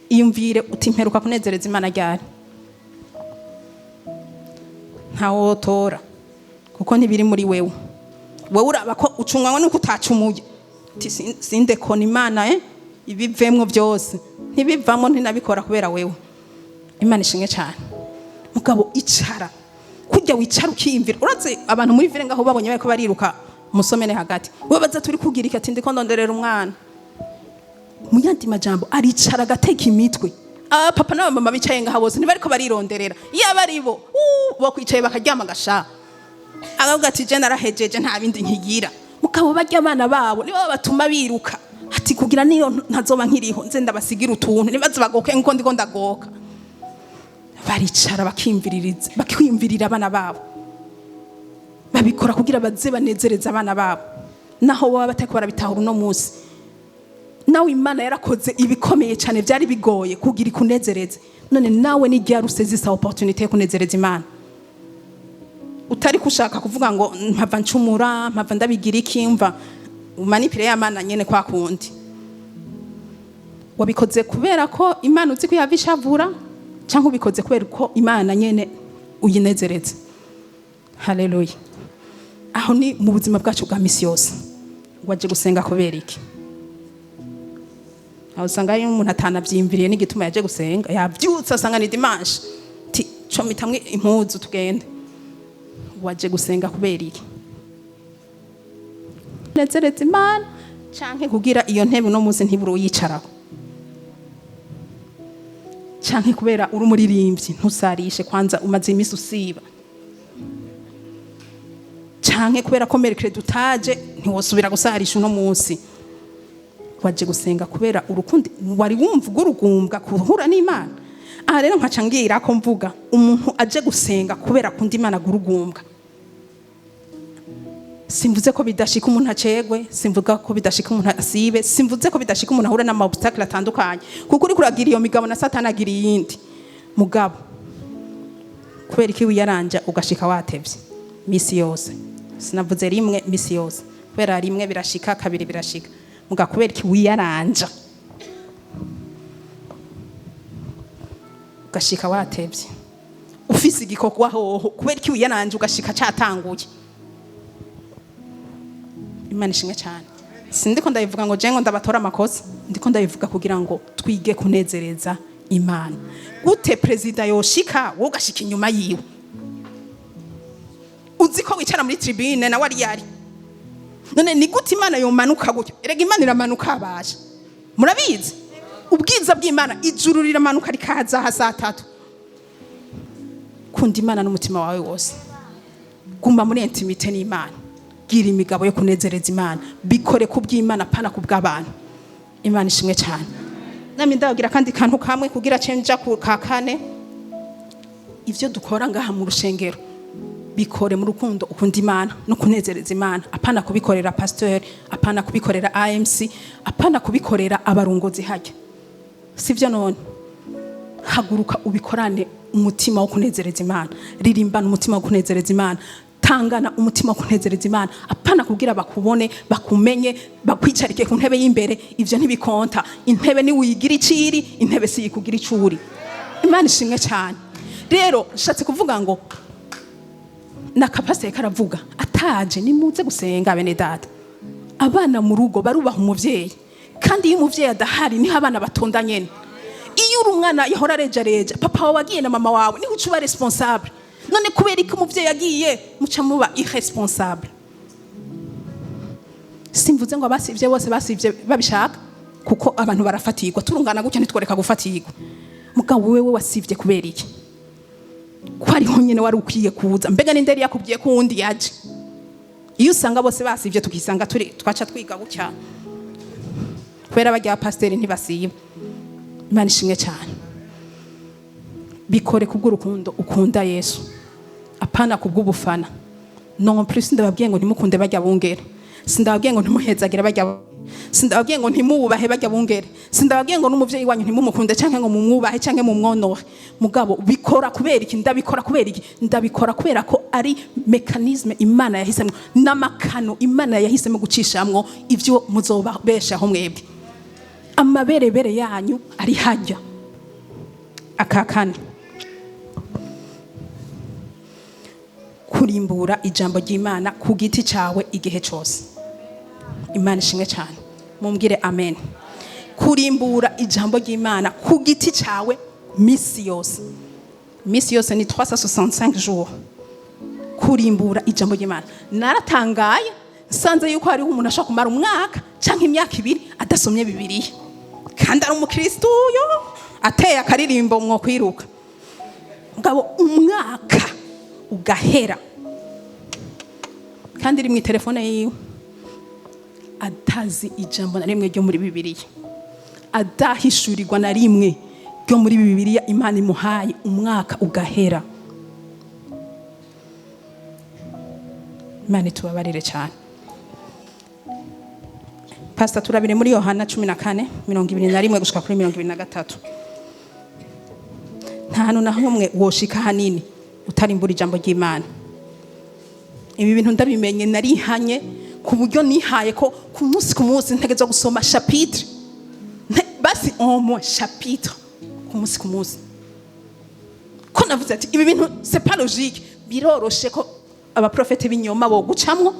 [SPEAKER 3] Iyumvire uti mperuka kunezereza Imana ryari? Ntawotora, kuko ntibiri muri wewe. Wewe uraba ko ucunganywa nuko utacumuye, uti sindekona Imana ibivemwo byose ntibivamo, ntinabikora kubera wewe. Imana ishimwe cyane. Mugabo icara kujya wicara ukiyumvira. Urazi abantu muri ville ngaho babonye bariko bariruka musomene hagati, we baza turi kugira iki? Ati ndiko ndonderera umwana. Mu yandi majambo, aricara agateka imitwe. Aba papa n'abamama bicaye ngaha bose ntibariko barironderera. Iyo aba ari bo bo kwicaye bakaryama gasha, akavuga ati je narahejeje, nta bindi nkigira. Mugabo barya abana babo nibo batuma biruka, ati kugira niyo ntazoba nkiriho nze ndabasigira utuntu, nibaze bagoke nkuko ndiko ndagoka. Baricara bakiyumviririza, bakiyumvirira abana babo. Babikora kugira baze banezereze abana babo, naho baba batariko barabitahura uno munsi. Nawe Imana yarakoze ibikomeye cyane, byari bigoye kugira ikunezereze. None nawe ni ryari usezisa opportunité yo kunezereza Imana, utari kushaka kuvuga ngo mpava ncumura, mpava ndabigira iki, mva umanipire ya Mana nyene kwa kundi? Wabikoze kubera ko Imana uzi ko yava ishavura, cyangwa ubikoze kubera ko Imana nyene uyinezereze? Haleluya! Aho ni mu buzima bwacu bwa misi yose. Waje gusenga kubera iki? Aho usanga iyo umuntu atanavyiyumviriye n'igituma yaje gusenga, yavyutse asanga ni dimanche, ti comitamwe impuzu tugende. Waje gusenga kubera iki? Nezereza Imana, canke kugira iyo ntebe uno munsi ntibure uyicarako, canke kubera uri umuririmbyi ntusarishe kwanza umaze iminsi usiba, canke kubera ko mercredi utaje ntiwosubira gusarisha uno munsi? Waje gusenga kubera urukundo wari wumva ugurugumbwa kuhura n'Imana? Aha rero nkaca ngira ko mvuga umuntu aje gusenga kubera akunda Imana gurugumbwa. Simvuze ko bidashika umuntu acegwe, simvuga ko bidashika umuntu asibe, simvuze ko bidashika umuntu ahure n'ama obstacle atandukanye, kuko uri kuragira iyo migabo na Satani agira iyindi. Mugabo kubera iki wiyaranja ugashika watevye misi yose? Sinavuze rimwe, misi yose. Kubera rimwe birashika, kabiri birashika, muga kubera iki wiyaranja ugashika watevye ufise igikorwa hoho? Kubera iki wiyaranja ugashika catanguye? Imana ishimwe cyane. Sindiko ndabivuga ngo je ngo ndabatora amakosa, ndiko ndabivuga kugira ngo twige kunezereza Imana. Gute perezida yoshika, wowe ugashika inyuma yiwe, uzi ko wicara muri tribune nawe ari yari? None ni gute Imana yomanuka gutyo? Erega Imana iramanuka, abaje murabizi ubwiza bw'Imana, ijuru riramanuka rikaza aha saa 3. Kunda Imana n'umutima wawe wose, guma muri intimité n'Imana, gira imigabo yo kunezereza Imana, bikore ku bw'Imana, pana ku bw'abantu. Imana ishimwe cyane. Namwe ndababwira kandi kantu kamwe kugira cenja ku ka kane. Ivyo dukora ngaha mu rushengero, bikore mu rukundo ukunda Imana no kunezereza Imana, apana kubikorera pasteur, apana kubikorera AMC, apana kubikorera abarongozi hajya, sivyo? None haguruka ubikorane umutima wo kunezereza Imana, ririmbana umutima wo kunezereza Imana, tangana umutima wo kunezereza Imana, apana kugira bakubone, bakumenye, bakwicarike ku ntebe y'imbere. Ivyo ntibikonta. Intebe ni wigira iciri, intebe si yikugira icuri. Imana ishimwe cyane. Rero nshatse kuvuga ngo na kapasiteri karavuga ataje, nimuze gusenga bene data. Abana mu rugo barubaha umuvyeyi, kandi iyo umuvyeyi adahari niho abana batonda nyene. Iyo uri umwana yahora arejareja, papa wawe agiye na mama wawe, niho uca uba responsable. None kubera iki umuvyeyi agiye muca muba irresponsable? Simvuze ngo abasivye bose basivye babishaka, kuko abantu barafatirwa, turungana gutya ntitworeka gufatirwa. Mugabo wewe wasivye kubera iki, ko ariho nyene wari ukwiye kuza? Mbega ninde yari yakubwiye ko uwundi yaje? Iyo usanga bose basivye, tukisanga turi twaca twiga gutya, kubera barya pasiteri ntibasiba. Imana ishimwe cyane. Bikore kubw'urukundo ukunda Yesu, apana kubw'ubufana. Non plus ndababwiye ngo ntimukunde bajya bungere, sindababwiye ngo ntimuhezagire bajya, sindababwiye ngo ntimububahe bajya bungere, sindababwiye ngo n'umuvyeyi wanyu ntimumukunde canke ngo mumwubahe canke mumwonore. Mugabo bikora kubera iki? Ndabikora kubera iki? Ndabikora kubera ko ari mécanisme Imana yahisemo n'amakano Imana yahisemo gucishamwo ivyo muzobabeshaho mwebwe. Amaberebere yanyu ari hajya. Aka kane, kurimbura ijambo ry'Imana ku giti cyawe igihe cyose. Imana ishimwe cyane, mumbwire amen. Kurimbura ijambo ry'Imana ku giti cyawe misi yose, misi yose ni 365 jours. Kurimbura ijambo ry'Imana, naratangaye nsanze yuko hariho umuntu ashobora kumara umwaka cyangwa imyaka 2 adasomye Bibiliya, kandi ari umukristo yo ateye akaririmbo mwo kwiruka. Mugabo umwaka ugahera kandi iri mu telefone yiwe, atazi ijambo na rimwe ryo muri Bibiliya, adahishurirwa na rimwe ryo muri Bibiliya Imana imuhaye, umwaka ugahera. Imana itubabarire cyane. Pastor, turabire muri Yohana 14:21 gushika kuri 23. Nta hantu na hamwe woshika hanini utarimbura ijambo ry'Imana. Ibi bintu ndabimenye, narihanye ku buryo nihaye ko ku munsi ku munsi ntegerezwa gusoma chapitre, basi au moins chapitre ku munsi ku munsi, ko navuze ati ibi bintu c'est pas logique. Biroroshe ko abaprofete b'inyoma bo gucamwo,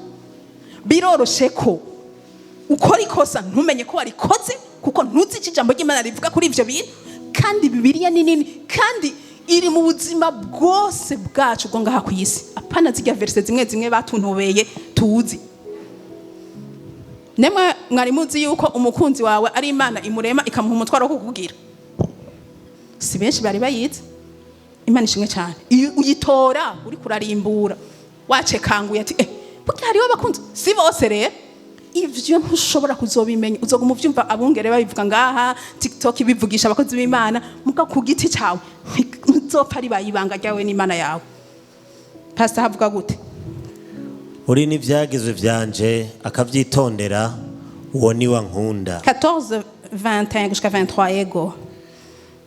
[SPEAKER 3] biroroshe ko ukora ikosa ntumenye ko warikoze, kuko ntuzi icyo ijambo ry'Imana rivuga kuri ivyo bintu. Kandi Bibiliya ni nini, kandi iri mu buzima bwose bwacu bwo ngaha ku isi, apana zirya versets zimwe zimwe batuntobeye tuzi. Nemwe mwari muzi yuko umukunzi wawe ari Imana imurema ikamuha umutwaro wo kukugira? Si benshi bari bayizi. Imana ishimwe cyane. Iyo uyitora uri kurarimbura, wacekanguye ati burya hariho abakunzi, si bose rero. Ivyo ntushobora kuzobimenya, uzoguma uvyumva abungere babivuga ngaha, TikTok bivugisha abakozi b'Imana, muga ku giti cyawe ntuzopfa ribaye ibanga ryawe n'Imana yawe. Pastor, havuga gute?
[SPEAKER 4] Uri n'ibyagezwe byanje akabyitondera, uwo ni we ankunda.
[SPEAKER 3] 14 21 gushika 23, yego.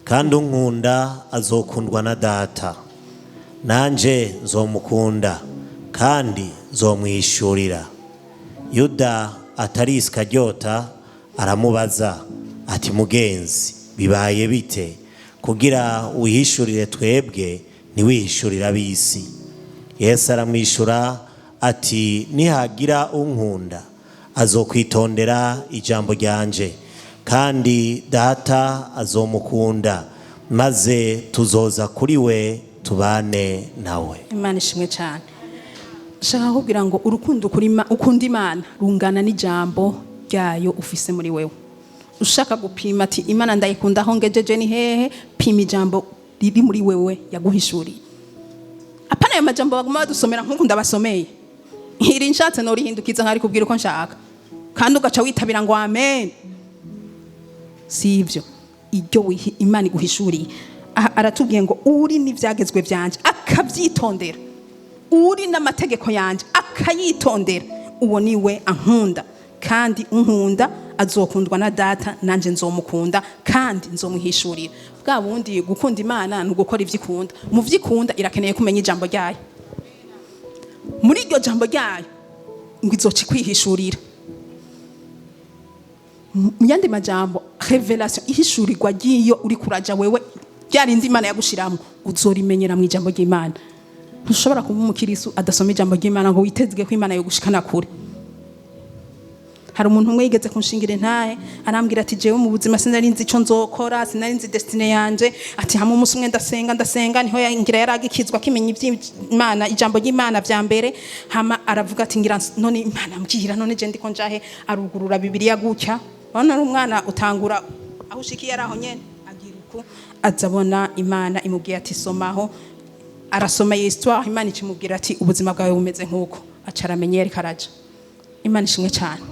[SPEAKER 4] Kandi unkunda azokundwa na Data, nanje nzomukunda kandi nzomwishurira. Yuda atari Isikaryota aramubaza ati: "Mugenzi, bibaye bite kugira wihishurire twebwe, ntiwihishurire ab'isi?" Yesu aramwishyura ati: "Nihagira unkunda azokwitondera ijambo ryanje, kandi Data azomukunda, maze tuzoza kuri we tubane nawe."
[SPEAKER 3] Imana ishimwe cyane. Shaka kukubwira ngo urukundo ukunda Imana rungana n'ijambo ryayo ufise muri wewe. Ushaka gupima ati Imana ndayikunda aho ngejeje ni hehe? Pima ijambo riri muri wewe yaguhishuriye, apana ayo majambo baguma badusomera nk'uku ndabasomeye. Iri nshatse norihindukiza nkari kubwira uko nshaka, kandi ugaca witabira ngo amen. Si ibyo. Iryo Imana iguhishuriye. Aha aratubwiye ngo uri n'ibyagezwe byanje akabyitondera, uri n'amategeko yanjye akayitondera, uwo ni we ankunda, kandi unkunda azokundwa na Data, nanjye nzomukunda kandi nzomuhishurira. Bwa bundi gukunda Imana ni ugukora ibyo ikunda. Mu byo ikunda irakeneye kumenya ijambo ryayo. Muri iryo jambo ryayo ngo izoca ikwihishurira. Mu yandi majambo, révélation, ihishurirwa ry'iyo uri kuraja wewe, ryarindi Imana yagushiramo, uzorimenyera mu ijambo ry'Imana. Ntushobora kuba umukirisu adasoma ijambo ry'Imana ngo witezge ko Imana yogushikana kure. Hari umuntu umwe yigeze kunshingira intahe, arambwira ati: "Jewe mu buzima sinari nzi ico nzokora, sinari nzi destinée yanje." Ati hamwe umunsi umwe ndasenga, ndasenga, niho ngira yaragikizwa, akimenya iby'Imana, ijambo ry'Imana vya mbere. Hama aravuga ati: "Ngira none Imana mbwira, none je ndiko njahe?" Arugurura Bibiliya gutya, urabona ari umwana utangura aho ushikiye ari aho nyene, agira uku, azabona Imana imubwiye ati: "Somaho." Arasoma iyi histoire, Imana ikimubwira ati: "Ubuzima bwawe bumeze nk'uko." Aca aramenya yariko araja. Imana ishimwe cyane.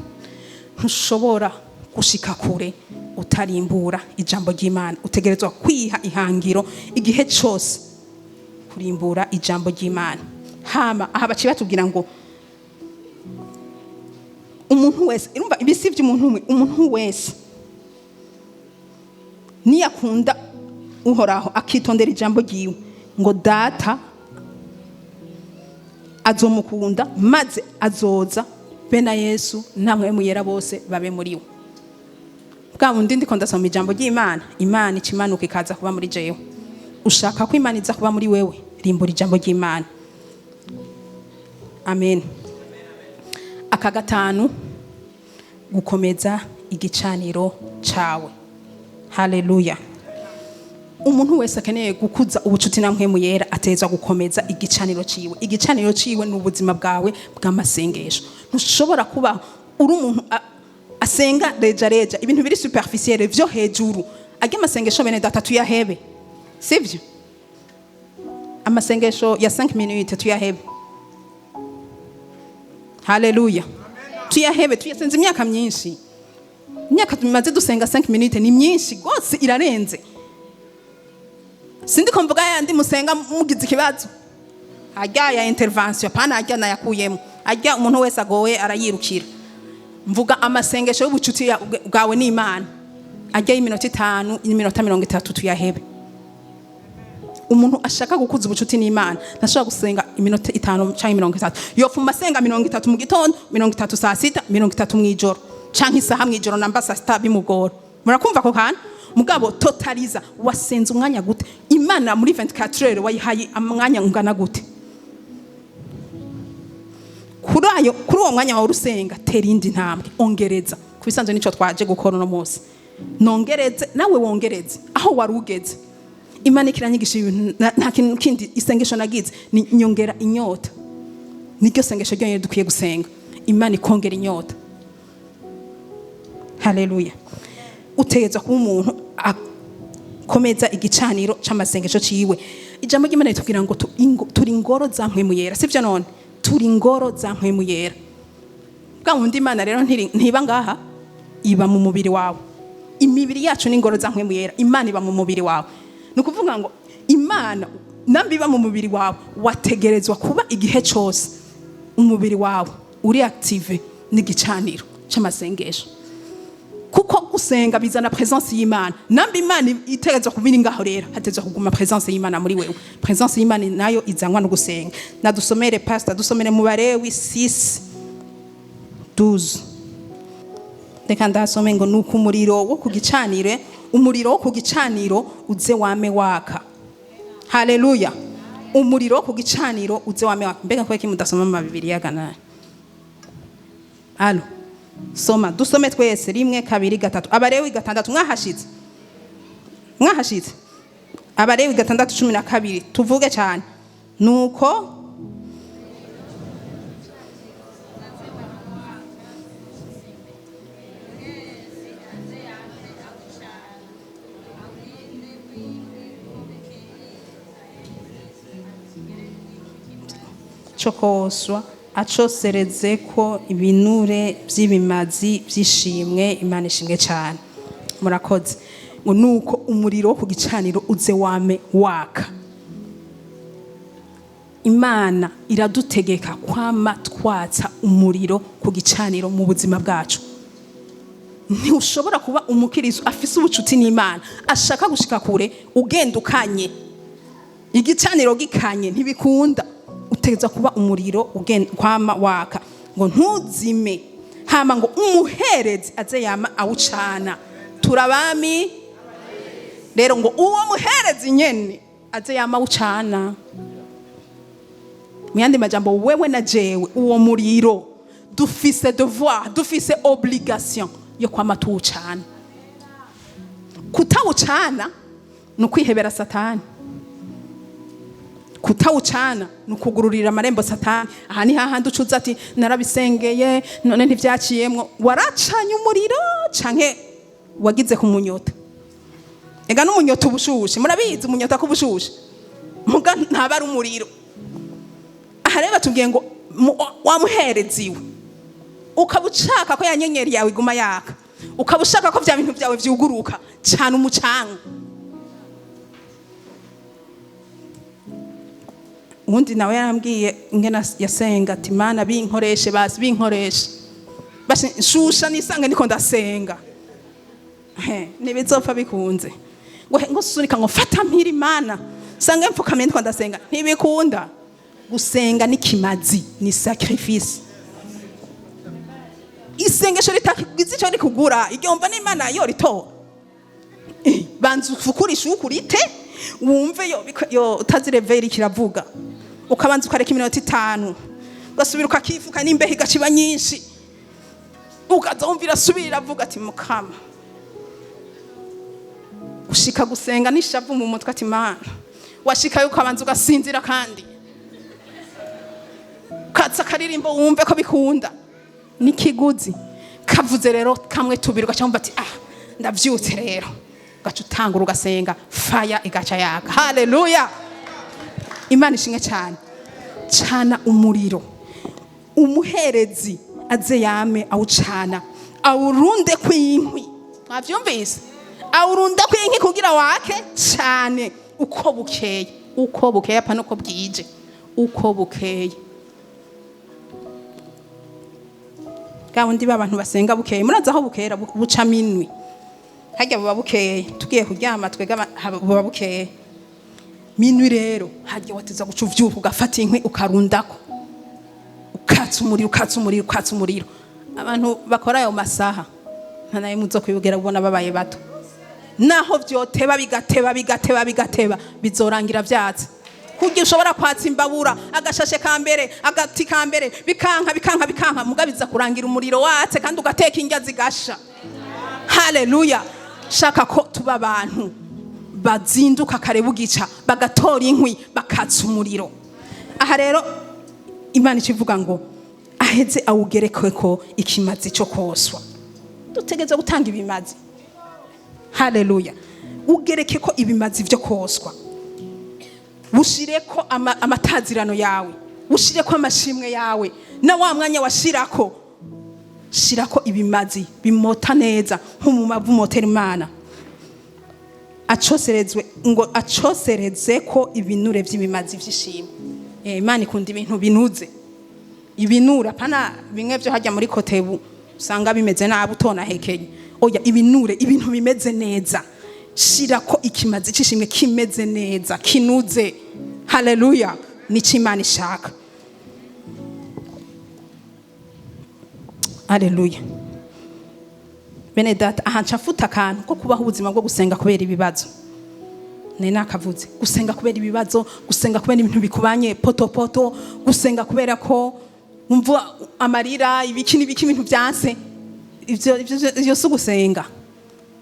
[SPEAKER 3] Ntushobora gushika kure utarimbura ijambo ry'Imana. Utegerezwa kwiha ihangiro igihe cyose kurimbura ijambo ry'Imana. Hama aha baciye batubwira ngo umuntu wese, urumva ibi si iby'umuntu umwe, umuntu wese niyakunda Uhoraho akitondera ijambo ryiwe, ngo Data azomukunda, maze azoza be na Yesu namwe muyera bose babe muri we. Bwa bundi ndiko ndasoma ijambo ry'Imana, Imana ikimanuka ikaza kuba muri jewe. Ushaka ko Imana iza kuba muri wewe, rimbura ijambo ry'Imana. Amen. Aka gatanu, gukomeza igicaniro cawe. Haleluya. Umuntu wese akeneye gukuza ubucuti na Mpwemu Yera atezwa gukomeza igicaniro ciwe. Igicaniro ciwe ni ubuzima bwawe bw'amasengesho. Ntushobora kuba uri umuntu asenga reja reja, ibintu biri superficiel vyo hejuru. Ajya amasengesho, bene data, tuyahebe, sivyo? Amasengesho ya 5 minutes tuyahebe. Haleluya. Tuyahebe, tuyasenze imyaka myinshi. Imyaka tumaze dusenga 5 minutes ni myinshi rwose, irarenze. Sindi ko mvuga yandi musenga mugize ikibazo, ajya ya intervention, pana ajya nayakuyemo. Ajya umuntu wese agowe arayirukira. Mvuga amasengesho y'ubucuti bwawe n'Imana. Ajya y'iminota 5, iminota 30 tuyahebe. Umuntu ashaka gukuza ubucuti n'Imana ntashobora gusenga iminota 5 canke 30. Yofuma asenga 30 mu gitondo, 30 saa sita, 30 mw'ijoro, canke isaha mw'ijoro namba saa sita bimugora. Murakumva ako kantu? Mugabo totaliza wasenze umwanya gute? Imana muri 24 heures wayihaye umwanya ungana gute? Kuri uwo mwanya wawe usenga, tera indi ntambwe, ongereza. Ku bisanzwe nico twaje gukora uno munsi. Nongereze nawe wongereze aho wari ugeze. Imana ikiranyigisha ibintu, nta kintu kindi isengesho nagize ni nyongera inyota. Niryo sengesho ryonyine dukwiye gusenga, Imana ikongera inyota. Haleluya. Utegerezwa kuba umuntu akomeza igicaniro c'amasengesho ciwe. Ijambo ry'Imana ritubwira ngo turi ingoro za Mpwemu Yera, sivyo? None turi ingoro za Mpwemu Yera. Bwa wundi Imana rero ntiba ngaha, iba mu mubiri wawe. Imibiri yacu ni ingoro za Mpwemu Yera. Imana iba mu mubiri wawe. Ni ukuvuga ngo Imana nambi iba mu mubiri wawe, wategerezwa kuba igihe cose umubiri wawe uri active n'igicaniro c'amasengesho, kuko gusenga bizana presence y'Imana. Namba Imana itegerezwa kuba iri ngaho, rero hategerezwa kuguma presence y'Imana muri wewe. Presence y'Imana nayo izanwa no gusenga. Nadusomere, pastor, dusomere mu Barewi 6:12. Reka ndasome ngo: nuko umuriro wo ku gicaniro, umuriro wo ku gicaniro uze wame waka. Haleluya. Umuriro wo ku gicaniro uze wame waka. Mbega kubera iki mudasoma mu Bibiliya gana? Alo, soma, dusome twese, rimwe, kabiri, gatatu. Abarewi 6, mwahashitse? Mwahashitse? Abarewi 6:12, tuvuge cyane. Nuko cyo koswa acosereze ko ibinure by'ibimazi by'ishimwe. Imana ishimwe cyane, murakoze. Ngo nuko umuriro wo ku gicaniro uze wame waka. Imana iradutegeka kwama twatsa umuriro ku gicaniro mu buzima bwacu. Ntushobora kuba umukiristo afise ubucuti n'Imana, ashaka gushika kure, ugenda ukanye, igicaniro gikanye, ntibikunda. Utegerezwa kuba umuriro ugenda kwama waka, ngo ntuzime. Hama ngo umuherezi aze yama awucana. Turabami rero, ngo uwo muherezi nyene aze yama awucana. Mu yandi majambo, wewe na jewe, uwo muriro dufise devoir, dufise obligation yo kwama tuwucana. Kutawucana ni ukwihebera Satani. Kutawucana ni ukugururira amarembo Satani. Aha ni hahandi ucuza ati: "Narabisengeye, none ntibyaciyemwo." Waracanye umuriro canke wagize ku munyota? Ega n'umunyota ubushushe, murabizi umunyota ko ubushushe, muga ntaba ari umuriro. Aha rero batubwiye ngo wamuhereziwe, ukaba ushaka ko ya nyenyeri yawe iguma yaka, ukaba ushaka ko bya bintu byawe vyuguruka, cana umucanga. Ubundi nawe yarambwiye ingene yasenga ati: "Mana, binkoreshe basi, binkoreshe basi, nshusha nisange ndiko ndasenga." He, ntibizopfa bikunze. Ngo sunika, ngo fata mpiri, Mana, sange mfukamye ndiko ndasenga. Ntibikunda. Gusenga ni kimazi, ni sacrifice. Isengesho ritagize icyo rikugura, iryomva n'Imana yo ritora. Banza ufukurishe ukurite, wumve yo utazirevera kiravuga. Ukabanza ukareka iminota 5, ugasubira ukakifuka, n'imbeho igaciba nyinshi, ukaza wumva irasubira iravuga ati: "Mukama." Ushika gusenga n'ishavu mu mutwe ati: "Mana." Washikayo ukabanza ugasinzira, kandi ukatsa akaririmbo wumve ko bikunda n'ikiguzi kavuze. Rero kamwe, tubiri, ugaca wumva ati: "Ah, ndavyutse." Rero ugaca utangura ugasenga, faya igaca yaka. Haleluya, Imana ishimwe cyane. Cana umuriro, umuherezi aze yame awucana, awurunde kw'inkwi. Mwavyumvise? Awurunda kw'inkwi kugira wake cyane uko bukeye, uko bukeye, apana uko bwije, uko bukeye. Bwa bundi b'abantu basenga bukeye, murazi aho bukera buca minwi, harya buba bukeye, tugiye kuryama twega buba bukeye minwi. Rero harya wateza guca uvyuka ugafata inkwi ukarundako, ukatsa umuriro, ukatsa umuriro, ukatsa umuriro. Abantu bakora ayo masaha nta nayo muzo kwibwira ubona babaye bato. Naho vyoteba bigateba bigateba bigateba, bizorangira vyatse. Kugira ushobora kwatsa imbabura, agashashe ka mbere, agati ka mbere, bikanka bikanka bikanka, mugabiza kurangira umuriro watse kandi ugateka indya zigasha. Haleluya! Shaka ko tuba abantu bazinduka kare bugica, bagatora inkwi, bakatsa umuriro. Aha rero Imana ikivuga ngo aheze awugerekwe ko ikimazi cyo koswa. Dutegereza gutanga ibimazi. Haleluya! Ugereke ko ibimazi byo koswa, bushire ko amatazirano yawe, bushire ko amashimwe yawe, na wa mwanya washirako, shirako ibimazi bimota neza nk'umumavu umotera Imana. Acoserezwe ngo acosereze ko ibinure by'ibimazi by'ishimwe. Imana ikunda ibintu binuze, ibinure, apana bimwe byo hajya muri kotebu usanga bimeze nabi utonahekenye. Oya, ibinure, ibintu bimeze neza. Shirako ikimazi c'ishimwe kimeze neza, kinuze. Haleluya! Nico Imana ishaka. Haleluya! Bene data, aha nca akantu ko kubaho ubuzima bwo gusenga kubera ibibazo. Nari nakavuze gusenga kubera ibibazo, gusenga kubera ibintu bikubanye potopoto, gusenga kubera ko wumva amarira, ibiki n'ibiki, ibintu byanse. Ivyo si ugusenga,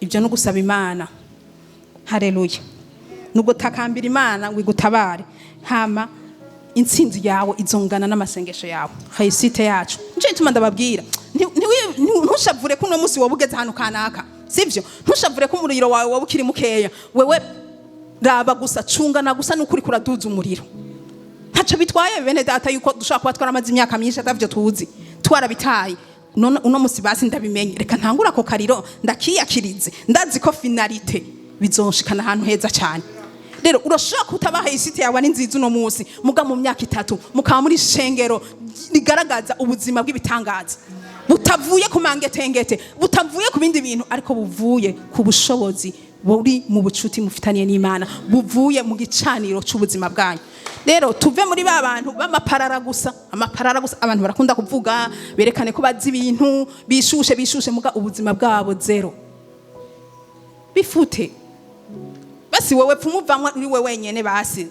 [SPEAKER 3] ibyo no gusaba Imana. Haleluya! Nugutakambira Imana ngo igutabare. Hama intsinzi yawe izongana n'amasengesho yawe, réussite yacu. Nico gituma ndababwira, ntushavure ko uno munsi woba ugeze ahantu kanaka, sivyo? Ntushavure ko umuriro wawe woba ukiri mukeya. Wewe raba gusa, cungana gusa n'ukuri kuraduza umuriro. Ntaco bitwaye, bene data, yuko dushobora kuba twaramaze imyaka myinshi atavyo tuzi, twarabitaye. None uno musi basi ndabimenye, reka ntangure ako kariro ndakiyakirize, ndazi ko finalité bizonshikana ahantu heza cyane. Rero urashobora kutabaha isite yawe ari nziza uno munsi, muga mu myaka 3 mukaba muri shengero rigaragaza ubuzima bw'ibitangaza, butavuye ku mangetengete, butavuye ku bindi bintu, ariko buvuye ku bushobozi buri mu bucuti mufitaniye n'Imana, buvuye mu gicaniro c'ubuzima bwanyu. Rero tuve muri ba bantu b'amaparara gusa, amaparara gusa. Abantu barakunda kuvuga, berekane ko bazi ibintu, bishushe bishushe, muga ubuzima bwabo zero. Bifute basi. Wewe pfuma uvamwa uri we wenyene basi.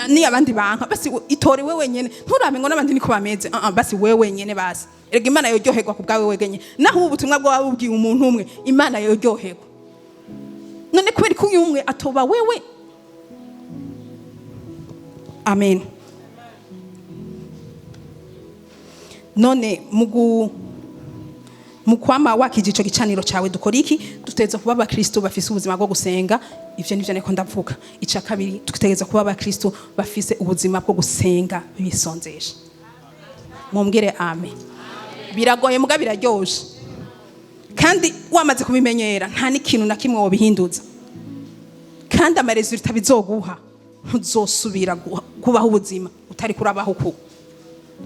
[SPEAKER 3] Ni abandi banka basi, itore we wenyene, nturabe ngo n'abandi niko bameze. Basi wewe wenyene basi. Erega Imana yoryoherwa ku bwawe wenyene. Naho ubu butumwa bwawe bubwiye umuntu umwe, Imana yoryoherwa. None kubera ko uyu umwe atoba wewe? Amen. None mu kwama wakije ico gicaniro cawe, dukora iki? Dutegerezwa kuba abakristo bafise ubuzima bwo gusenga. Ivyo nivyo niko ndavuga. Ica kabiri, dutegerezwa kuba abakristo bafise ubuzima bwo gusenga bisonzesha. Mumbwire amen. Biragoye muga biraryoshe, kandi wamaze kubimenyera nta n'ikintu na kimwe wobihinduza, kandi ama résultats bizoguha, ntuzosubira kubaho ubuzima utari kurabaho uku.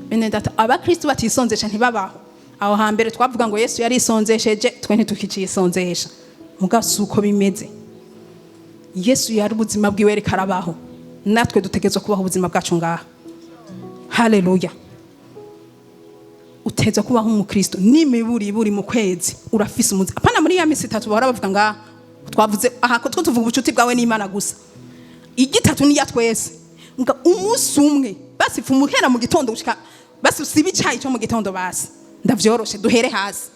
[SPEAKER 3] Bene data, abakristo batisonzesha ntibabaho. Aho hambere twavuga ngo Yesu yarisonzesheje, twe ntitukiciyisonzesha. Muga si uko bimeze. Yesu yari ubuzima bwiwe reka arabaho, natwe dutegerezwa kubaho ubuzima bwacu ngaha. Haleluya! Uteza kubaho umukristo n'imiburiburi mu kwezi urafise umuzi, apana muri ya misi 3 bahora bavuga ngaha. Twavuze aha ko tuvuga ubucuti bwawe n'Imana gusa, igitatu niya twese. Nga umunsi umwe basi, fumuhera mu gitondo gushika basi, usibe icayi cyo mu gitondo basi. Ndavyoroshe, duhere hasi.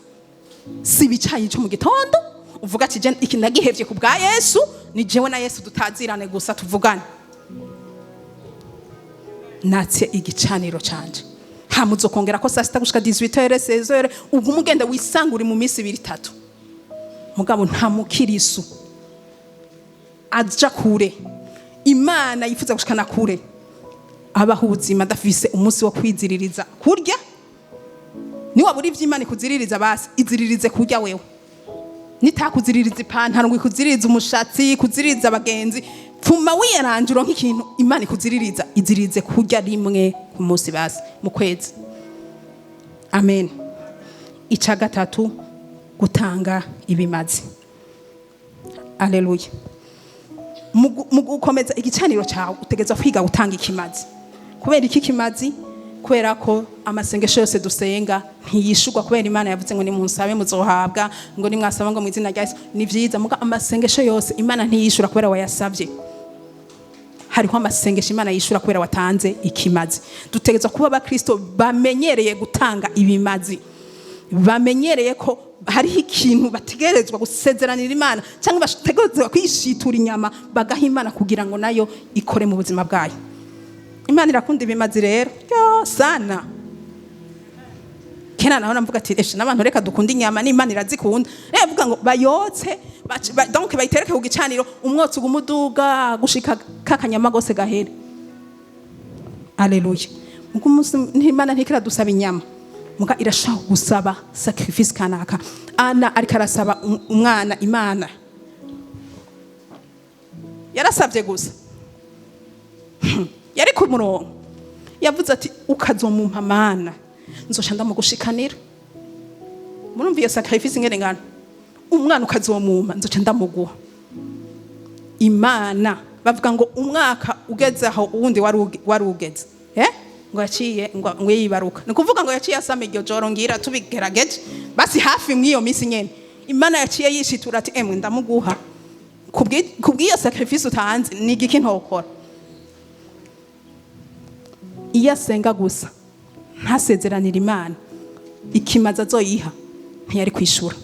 [SPEAKER 3] Siba icayi cyo mu gitondo, uvuga ati: "Je iki ndagihevye ku bwa Yesu, ni jewe na Yesu dutazirane gusa, tuvugane." Natse igicaniro canje, hamuzo kongera ko saa sita gushika 18h, 16h, ubwo umugenda wisanga uri mu minsi 2, 3. Mugabo nta mukirisu aja kure Imana yifuza gushikana kure abaho ubuzima adafise umunsi wo kwiziririza kurya. Niwabura ivyo Imana ikuziririza, basi iziririze kurya wewe. Nitakuziririza ipantaro ngo ikuziririze umushatsi, ikuziririza abagenzi, pfuma wiyaranje uronke ikintu Imana ikuziririza. Iziririze kurya rimwe ku munsi basi mu kwezi. Amen. Icya gatatu, gutanga ibimazi. Aleluya! Mu gukomeza igicaniro cyawe, utegerezwa kwiga gutanga ikimazi. Kubera iki kimazi? Kubera ko amasengesho yose dusenga ntiyishurwa kubera Imana yavuze ngo nimunsabe muzohabwa, ngo nimwasaba ngo mu izina rya Yesu. Ni vyiza, muga amasengesho yose Imana ntiyishura kubera wayasabye. Hariho amasengesho Imana yishura kubera watanze ikimazi. Dutegerezwa kuba abakristo bamenyereye gutanga ibimazi, bamenyereye ko hariho ikintu bategerezwa gusezeranira Imana cyangwa bategerezwa kwishitura inyama bagaha Imana kugira ngo nayo ikore mu buzima bwayo. Imana irakunda ibimazi rero yo sana. Kera naho namvuga ati: "Eshe n'abantu, reka dukunda inyama, n'Imana irazikunda." Vuga ngo bayotse, donc bayitereke ku gicaniro, umwotsi ugume uduga gushika kakanyama gose gahere. Aleluya! Muga umunsi Imana ntikira dusaba inyama, muga irashaka gusaba sacrifice kanaka. Ana ariko arasaba umwana Imana, yarasabye gusa, yari ku murongo. Yavuze ati: "Ukazomumpa Mana, nzoca ndamugushikanira." Murumva iyo sacrifice ingene ngana? Umwana ukazomumpa, nzoca ndamuguha. Imana, bavuga ngo umwaka ugeze aho uwundi wari ugeze, ngo yaciye ngo yibaruka. Ni ukuvuga ngo yaciye asama iryo joro. Ngira tubigerageje basi hafi mw'iyo minsi nyene, Imana yaciye yishitura ati: "Emwe, ndamuguha kubw'iyo sacrifice utanze." Ni igiki ntokora? Iyo asenga gusa ntasezeranira Imana ikimaze azoyiha, ntiyari kwishura.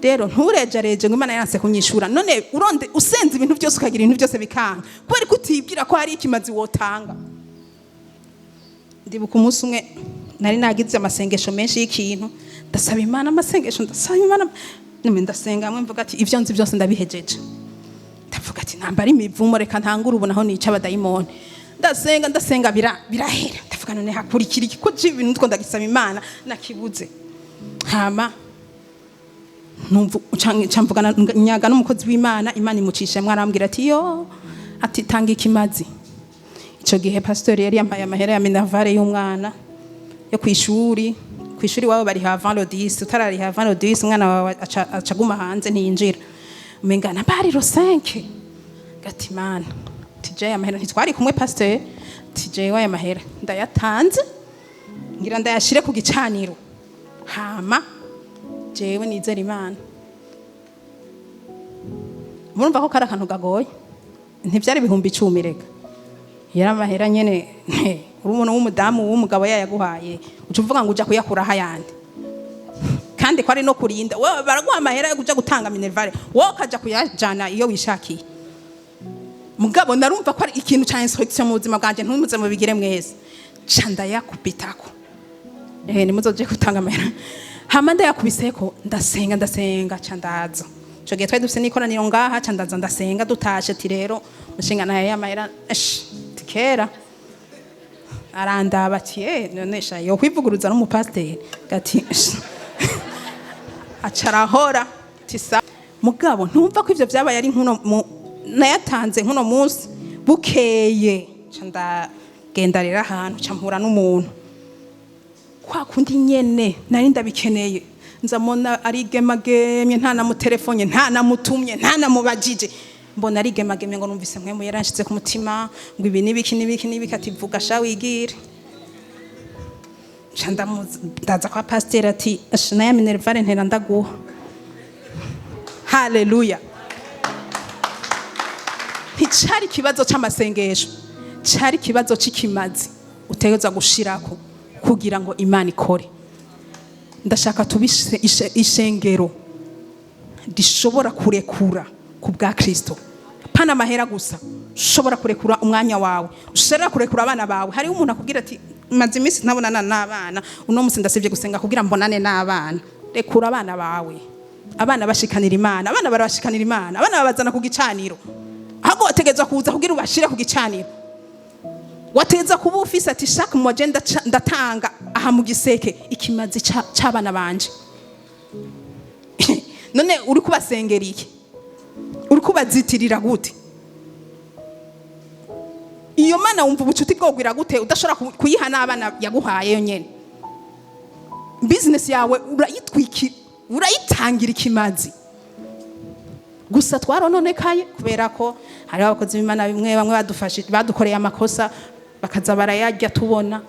[SPEAKER 3] Rero nturejareje ngo Imana yanse kunyishura. None uronde usenze ibintu byose, ukagira ibintu byose bikanga, kubera ko utibwira ko hari ikimazi wotanga. Ndibuka umunsi umwe nari nagize amasengesho menshi y'ikintu, ndasaba Imana amasengesho, ndasaba Imana, nime ndasenga hamwe mvuga ati: "Ibyo nzi byose ndabihejeje." Ndavuga ati: "Nambara imivumo, reka ntangure ubu naho nica abadayimoni." Ndasenga, ndasenga, birahera. Ndavuga: "None hakurikira iki ko ibintu two ndagisaba Imana nakibuze?" Hama numva nca mvugana nyaga n'umukozi w'Imana, Imana imucishemwo, arambwira ati: "Yo," ati, "tanga ikimazi." Ico gihe pastori yari yampaye amahera ya minerval y'umwana yo kwishuri. Kwishuri wabo bariha avant le 10. Utarariha avant le 10, umwana wawe aca aguma hanze, ntiyinjira. Umenga na bari le 5. Gati: "Mana, tije amahera." Ntitwari kumwe pasteur. Tije aya mahera ndayatanze, ngira ndayashire ku gicaniro, hama jewe nizera Imana. Murumva ko kari akantu gagoye. Ntivyari 10,000, reka, yari amahera nyene. Uri umuntu w'umudamu w'umugabo yayaguhaye, uca uvuga ngo uja kuyakuraho ayandi, kandi ko ari no kurinda. Wewe baraguha amahera yo kuja gutanga minerval, wowe ukaja kuyajana iyo wishakiye. Mugabo narumva ko ari ikintu ca instruction mu buzima bwanje. Ntumuze mubigire mwese. Ca ndayakubitako. Nimuzoje gutanga amahera. Hama ndayakubiseko, ndasenga, ndasenga, ca ndaza. Ico gihe twari dufise n'ikoraniro ngaha. Ca ndaza, ndasenga, dutashe ati: "Rero mushinga nayo y'amahera." Esh, tikera arandaba ati: "None sha yo kwivuguruza n'umupasiteri?" Gati aca arahora tisa. Mugabo ntumva ko ivyo vyabaye ari nkuno nayatanze nkuno munsi, bukeye ca ndagenda rero ahantu, ca mpura n'umuntu kwa kundi nyene nari ndabikeneye. Nzamona arigemagemye, nta namutelefone, nta namutumye, nta namubajije. Mbona arigemagemye ngo: "Numvise mwe yaranshize ku mutima ngo ibi nibiki nibiki nibiki." Ati: "Vuga sha, wigire." Nca ndaza kwa pasiteri ati: "Asha, naya minerval ntera ndaguha." Haleluya! Nticari ikibazo c'amasengesho, cari ikibazo c'ikimazi utegerezwa gushirako kugira ngo Imana ikore. Ndashaka tube ishengero rishobora kurekura ku bwa Kristo, pana amahera gusa. Ushobora kurekura umwanya wawe, ushobora kurekura abana bawe. Hariho umuntu akubwira ati: "Maze iminsi ntabonana n'abana, uno munsi ndasibye gusenga kugira mbonane n'abana." Rekura abana bawe. Abana bashikanira Imana, abana barabashikanira Imana, abana babazana ku gicaniro. Ahubwo wategerezwa kuza kugira ubashire ku gicaniro. Wateza kuba ufise ati: "Shaka mu waje ndatanga aha mu giseke ikimazi c'abana banje." None uri kubasengera iki? Uri kubazitirira gute? Iyo Mana wumva ubucuti bwogwira gute udashobora kuyiha n'abana yaguhaye yo nyene? Business yawe urayitwikira, urayitangira ikimazi. Gusa twarononekaye kubera ko hariho abakozi b'Imana bimwe bamwe badufashe, badukoreye amakosa, bakaza barayarya. Tubona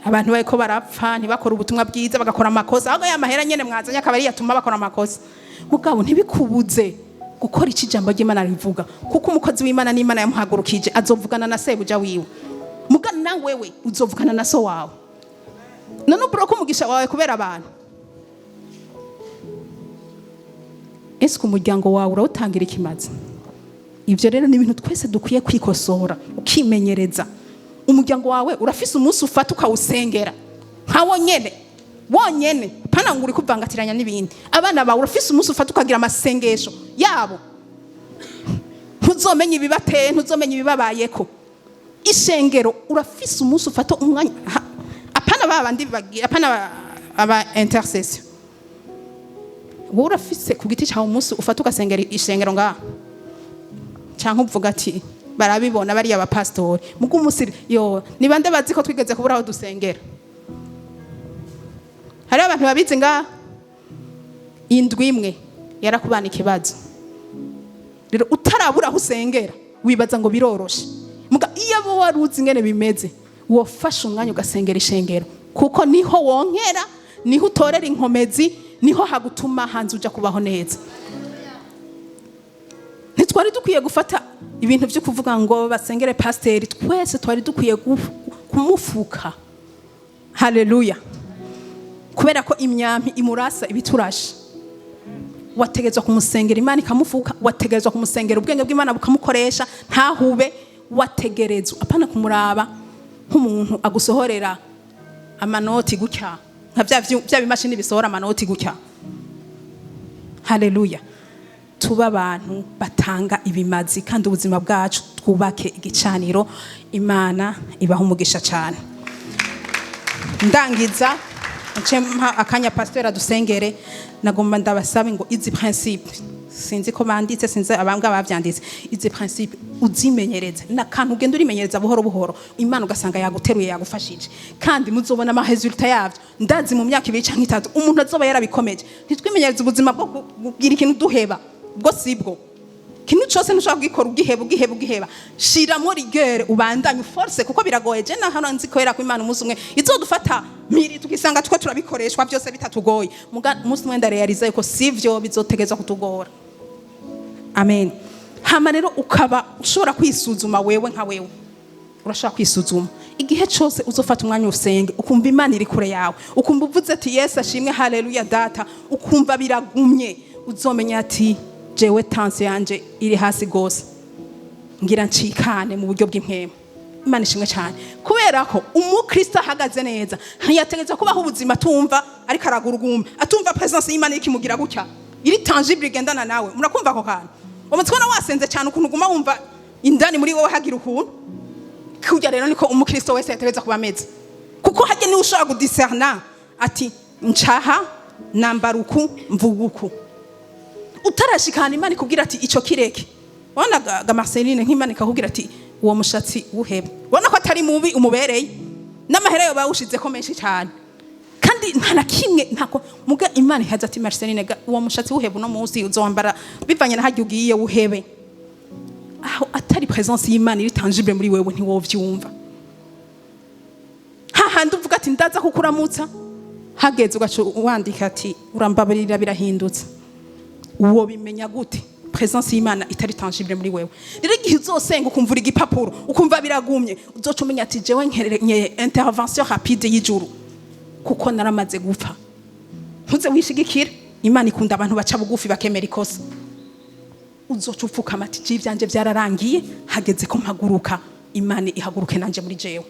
[SPEAKER 3] abantu bariko barapfa, ntibakora ubutumwa bwiza, bagakora amakosa. Ahubwo ya mahera nyene mwazanye akaba ariyo atuma bakora amakosa. Mugabo ntibikubuze gukora icyo ijambo ry'Imana rivuga, kuko umukozi w'Imana n'Imana yamuhagurukije azovugana na sebuja wiwe. Muga na wewe uzovugana na so wawe. None uburoka umugisha wawe kubera abantu? Ese umuryango wawe urawutangira ikimazi? Ibyo rero ni ibintu twese dukwiye kwikosora, ukimenyereza. Umuryango wawe urafise umunsi ufata ukawusengera nka wonyene wonyene, pana ngo uri kuvangatiranya n'ibindi. Abana bawe, urafise umunsi ufata ukagira amasengesho yabo. Ntuzomenya ibibateye, ntuzomenya ibibabayeko. Ishengero, urafise umunsi ufata umwanya, apana ba bandi bagira, apana aba intercession. Wowe urafise ku giti cyawe umunsi ufata ugasengera ishengero ngaha, cyangwa uvuga ati barabibona bariya bapasitori? Mugo umunsi yo ni bande bazi ko twigeze kubura aho dusengera? Hariho abantu babizi ngaha. Indwi imwe yarakubana ikibazo. Rero utarabura aho usengera, wibaza ngo biroroshe. Muga iyo abo wari uzi ingene bimeze, wofashe umwanya ugasengera ishengero, kuko niho wonkera, niho utorera inkomezi, niho hagutuma hanze uja kubaho neza. Ntitwari dukwiye gufata ibintu byo kuvuga ngo basengere pasiteri. Twese twari dukwiye kumufuka. Haleluya! Kubera ko imyampi imurasa ibiturashe. Wategerezwa kumusengera, Imana ikamufuka. Wategerezwa kumusengera, ubwenge bw'Imana bukamukoresha, ntahube. Wategerezwa, apana kumuraba nk'umuntu agusohorera amanoti gutya, nka bya bimashini bisohora amanoti gutya. Haleluya! Tuba abantu batanga ibimazi, kandi ubuzima bwacu twubake igicaniro. Imana ibaha umugisha cyane. Ndangiza, nce mpa akanya pasteur adusengere. Nagomba ndabasabe ngo izi principe, sinzi ko banditse, sinzi abambwa bavyanditse, izi principe uzimenyereze. Nakantu ugenda urimenyereza buhoro buhoro, Imana ugasanga yaguteruye, yagufashije, kandi muzobona ama résultat yavyo. Ndazi mu myaka 2 canke 3 umuntu azoba yarabikomeje. Ntitwimenyereze ubuzima bwo kugira ikintu duheba, bwo sibwo. Ikintu cyose ntushobora kugikora ugiheba, ugiheba, ugiheba. Shiramo rigueur, ubandanye, force, kuko biragoye. Je na hano nzi ko ko Imana umunsi umwe izodufata miri, tukisanga tuko turabikoreshwa byose bitatugoye. Muga umunsi umwe ndarealiza yuko sivyo, bizotegezwa kutugora. Amen. Hama rero ukaba ushobora kwisuzuma wewe nka wewe. Urashobora kwisuzuma igihe cyose uzofata umwanya usenge, ukumva Imana iri kure yawe, ukumva uvuze ati "Yesu ashimwe, haleluya data", ukumva biragumye, uzomenya ati jewe tension yanje iri hasi gose, ngira ncikane mu buryo bw'impwemu. Imana ishimwe cyane, kubera ko umukristo ahagaze neza ntiyategetswe kubaho ubuzima atumva ariko aragurugumba, atumva presence y'Imana ikimugira gutya, iri tangible, igendana nawe. Murakumva ako kantu? Umunsi ubona wasenze cyane, ukuntu uguma wumva indani muri wowe hagira ukuntu kurya. Rero niko umukristo wese yategereza kuba ameze, kuko hajya niwe ushobora kudiserna ati ncaha, nambara uku, mvuga uku. Utarashikana Imana ikubwira ati ico kireke. Ubona ga Marceline, nk'Imana ikakubwira ati uwo mushatsi wuhebe, ubona ko atari mubi umubereye, n'amahera yo bawushizeko menshi cyane, kandi nta na kimwe ntako. Muga Imana ihaza ati "Marceline ga, uwo mushatsi wuhebe, uno munsi uzowambara bivanye na harya ugiye, wuhebe." Aho atari presence y'Imana iri tangible muri wewe, ntiwovyumva. Hahandi uvuga ati ndaza kukuramutsa, hageze ugaca wandika ati urambabarira, birahindutse. Uwo bimenya gute presence y'Imana itari tangible muri wewe? Rero igihe uzosenga ukumva uri igipapuro, ukumva biragumye, uzoca umenya ati jewe nkeneye intervention rapide y'ijuru, kuko naramaze gupfa. Ntuze wishigikire. Imana ikunda abantu baca bugufi, bakemera ikosa. Uzoca upfukama ati je ivyanje vyararangiye, hageze ko mpaguruka, Imana ihaguruke nanje muri jewe.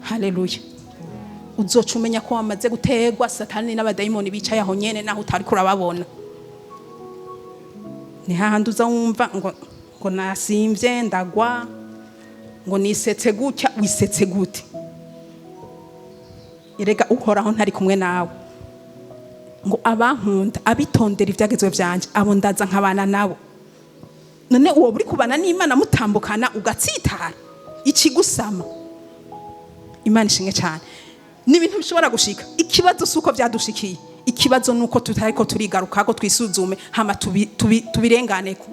[SPEAKER 3] Haleluya! Uzoca umenya ko wamaze gutegwa. Satani n'abadayimoni bicaye aho nyene, naho utari kurababona. Ni hahandi uza wumva ngo nasimvye ndagwa, ngo nisetse gutya. Wisetse gute? Erega Uhoraho ntari kumwe nawe. Ngo abankunda, abitondera ibyagezwe vyanje, abo ndaza nkabana nabo. None uwo uri kubana n'Imana, mutambukana, ugatsitara ikigusama. Imana ishimwe cyane. Ni ibintu bishobora gushika. Ikibazo si uko byadushikiye, ikibazo ni uko tutariko turigaruka ko twisuzume, hama tubirenganeko.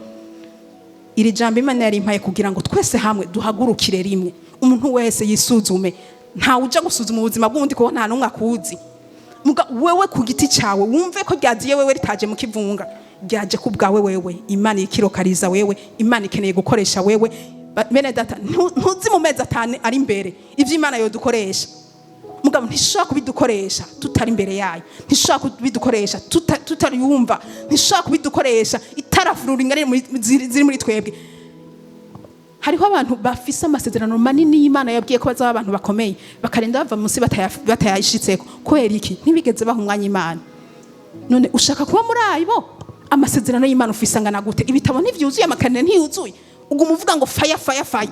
[SPEAKER 3] Iri jambo Imana yari impaye kugira ngo twese hamwe duhagurukire rimwe, umuntu wese yisuzume. Ntawe uja gusuzuma ubuzima bw'undi kuko nta n'umwe akuzi. Muga wewe ku giti cyawe wumve ko ryagiye wewe, ritaje mu kivunga, ryaje ku bwawe wewe. Imana ikirokariza wewe, Imana ikeneye gukoresha wewe. Bene data, ntuzi mu mezi 5 ari imbere ivyo Imana yodukoresha. Mugabo ntishobora kubidukoresha tutari imbere yayo, ntishobora kubidukoresha tutariyumva, ntishobora kubidukoresha itarafurura ingane ziri muri twebwe. Hariho abantu bafise amasezerano manini y'Imana yabwiye ko bazaba abantu bakomeye, bakarenda bava munsi batayashitseko. Kubera iki? Ntibigeze baha umwanya Imana. None ushaka kuba muri ayo amasezerano y'Imana ufise angana gute? Ibitabo ntivyuzuye, amakarine ntiyuzuye, uguma uvuga ngo faya faya faya.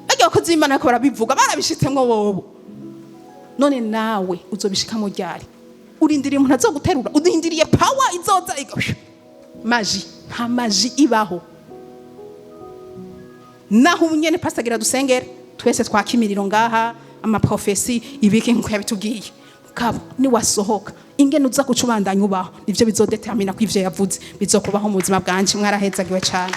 [SPEAKER 3] Barya abakozi b'Imana bariko barabivuga, barabishitsemwo bobo. None nawe uzobishikamo ryari? Urindiriye umuntu azoguterura? Urindiriye power izoza magie? Nta magie ibaho. Naho ubu nyene pastor agira dusengere twese, twaka imiriro ngaha, amaprophéties, ibiki, nkuko yabitubwiye. Mugabo niwasohoka, ingene uza guca ubandanya ubaho, nivyo bizodetermina ko ivyo yavuze bizokubaho mu buzima bwanje. Mwarahezagiwe cane.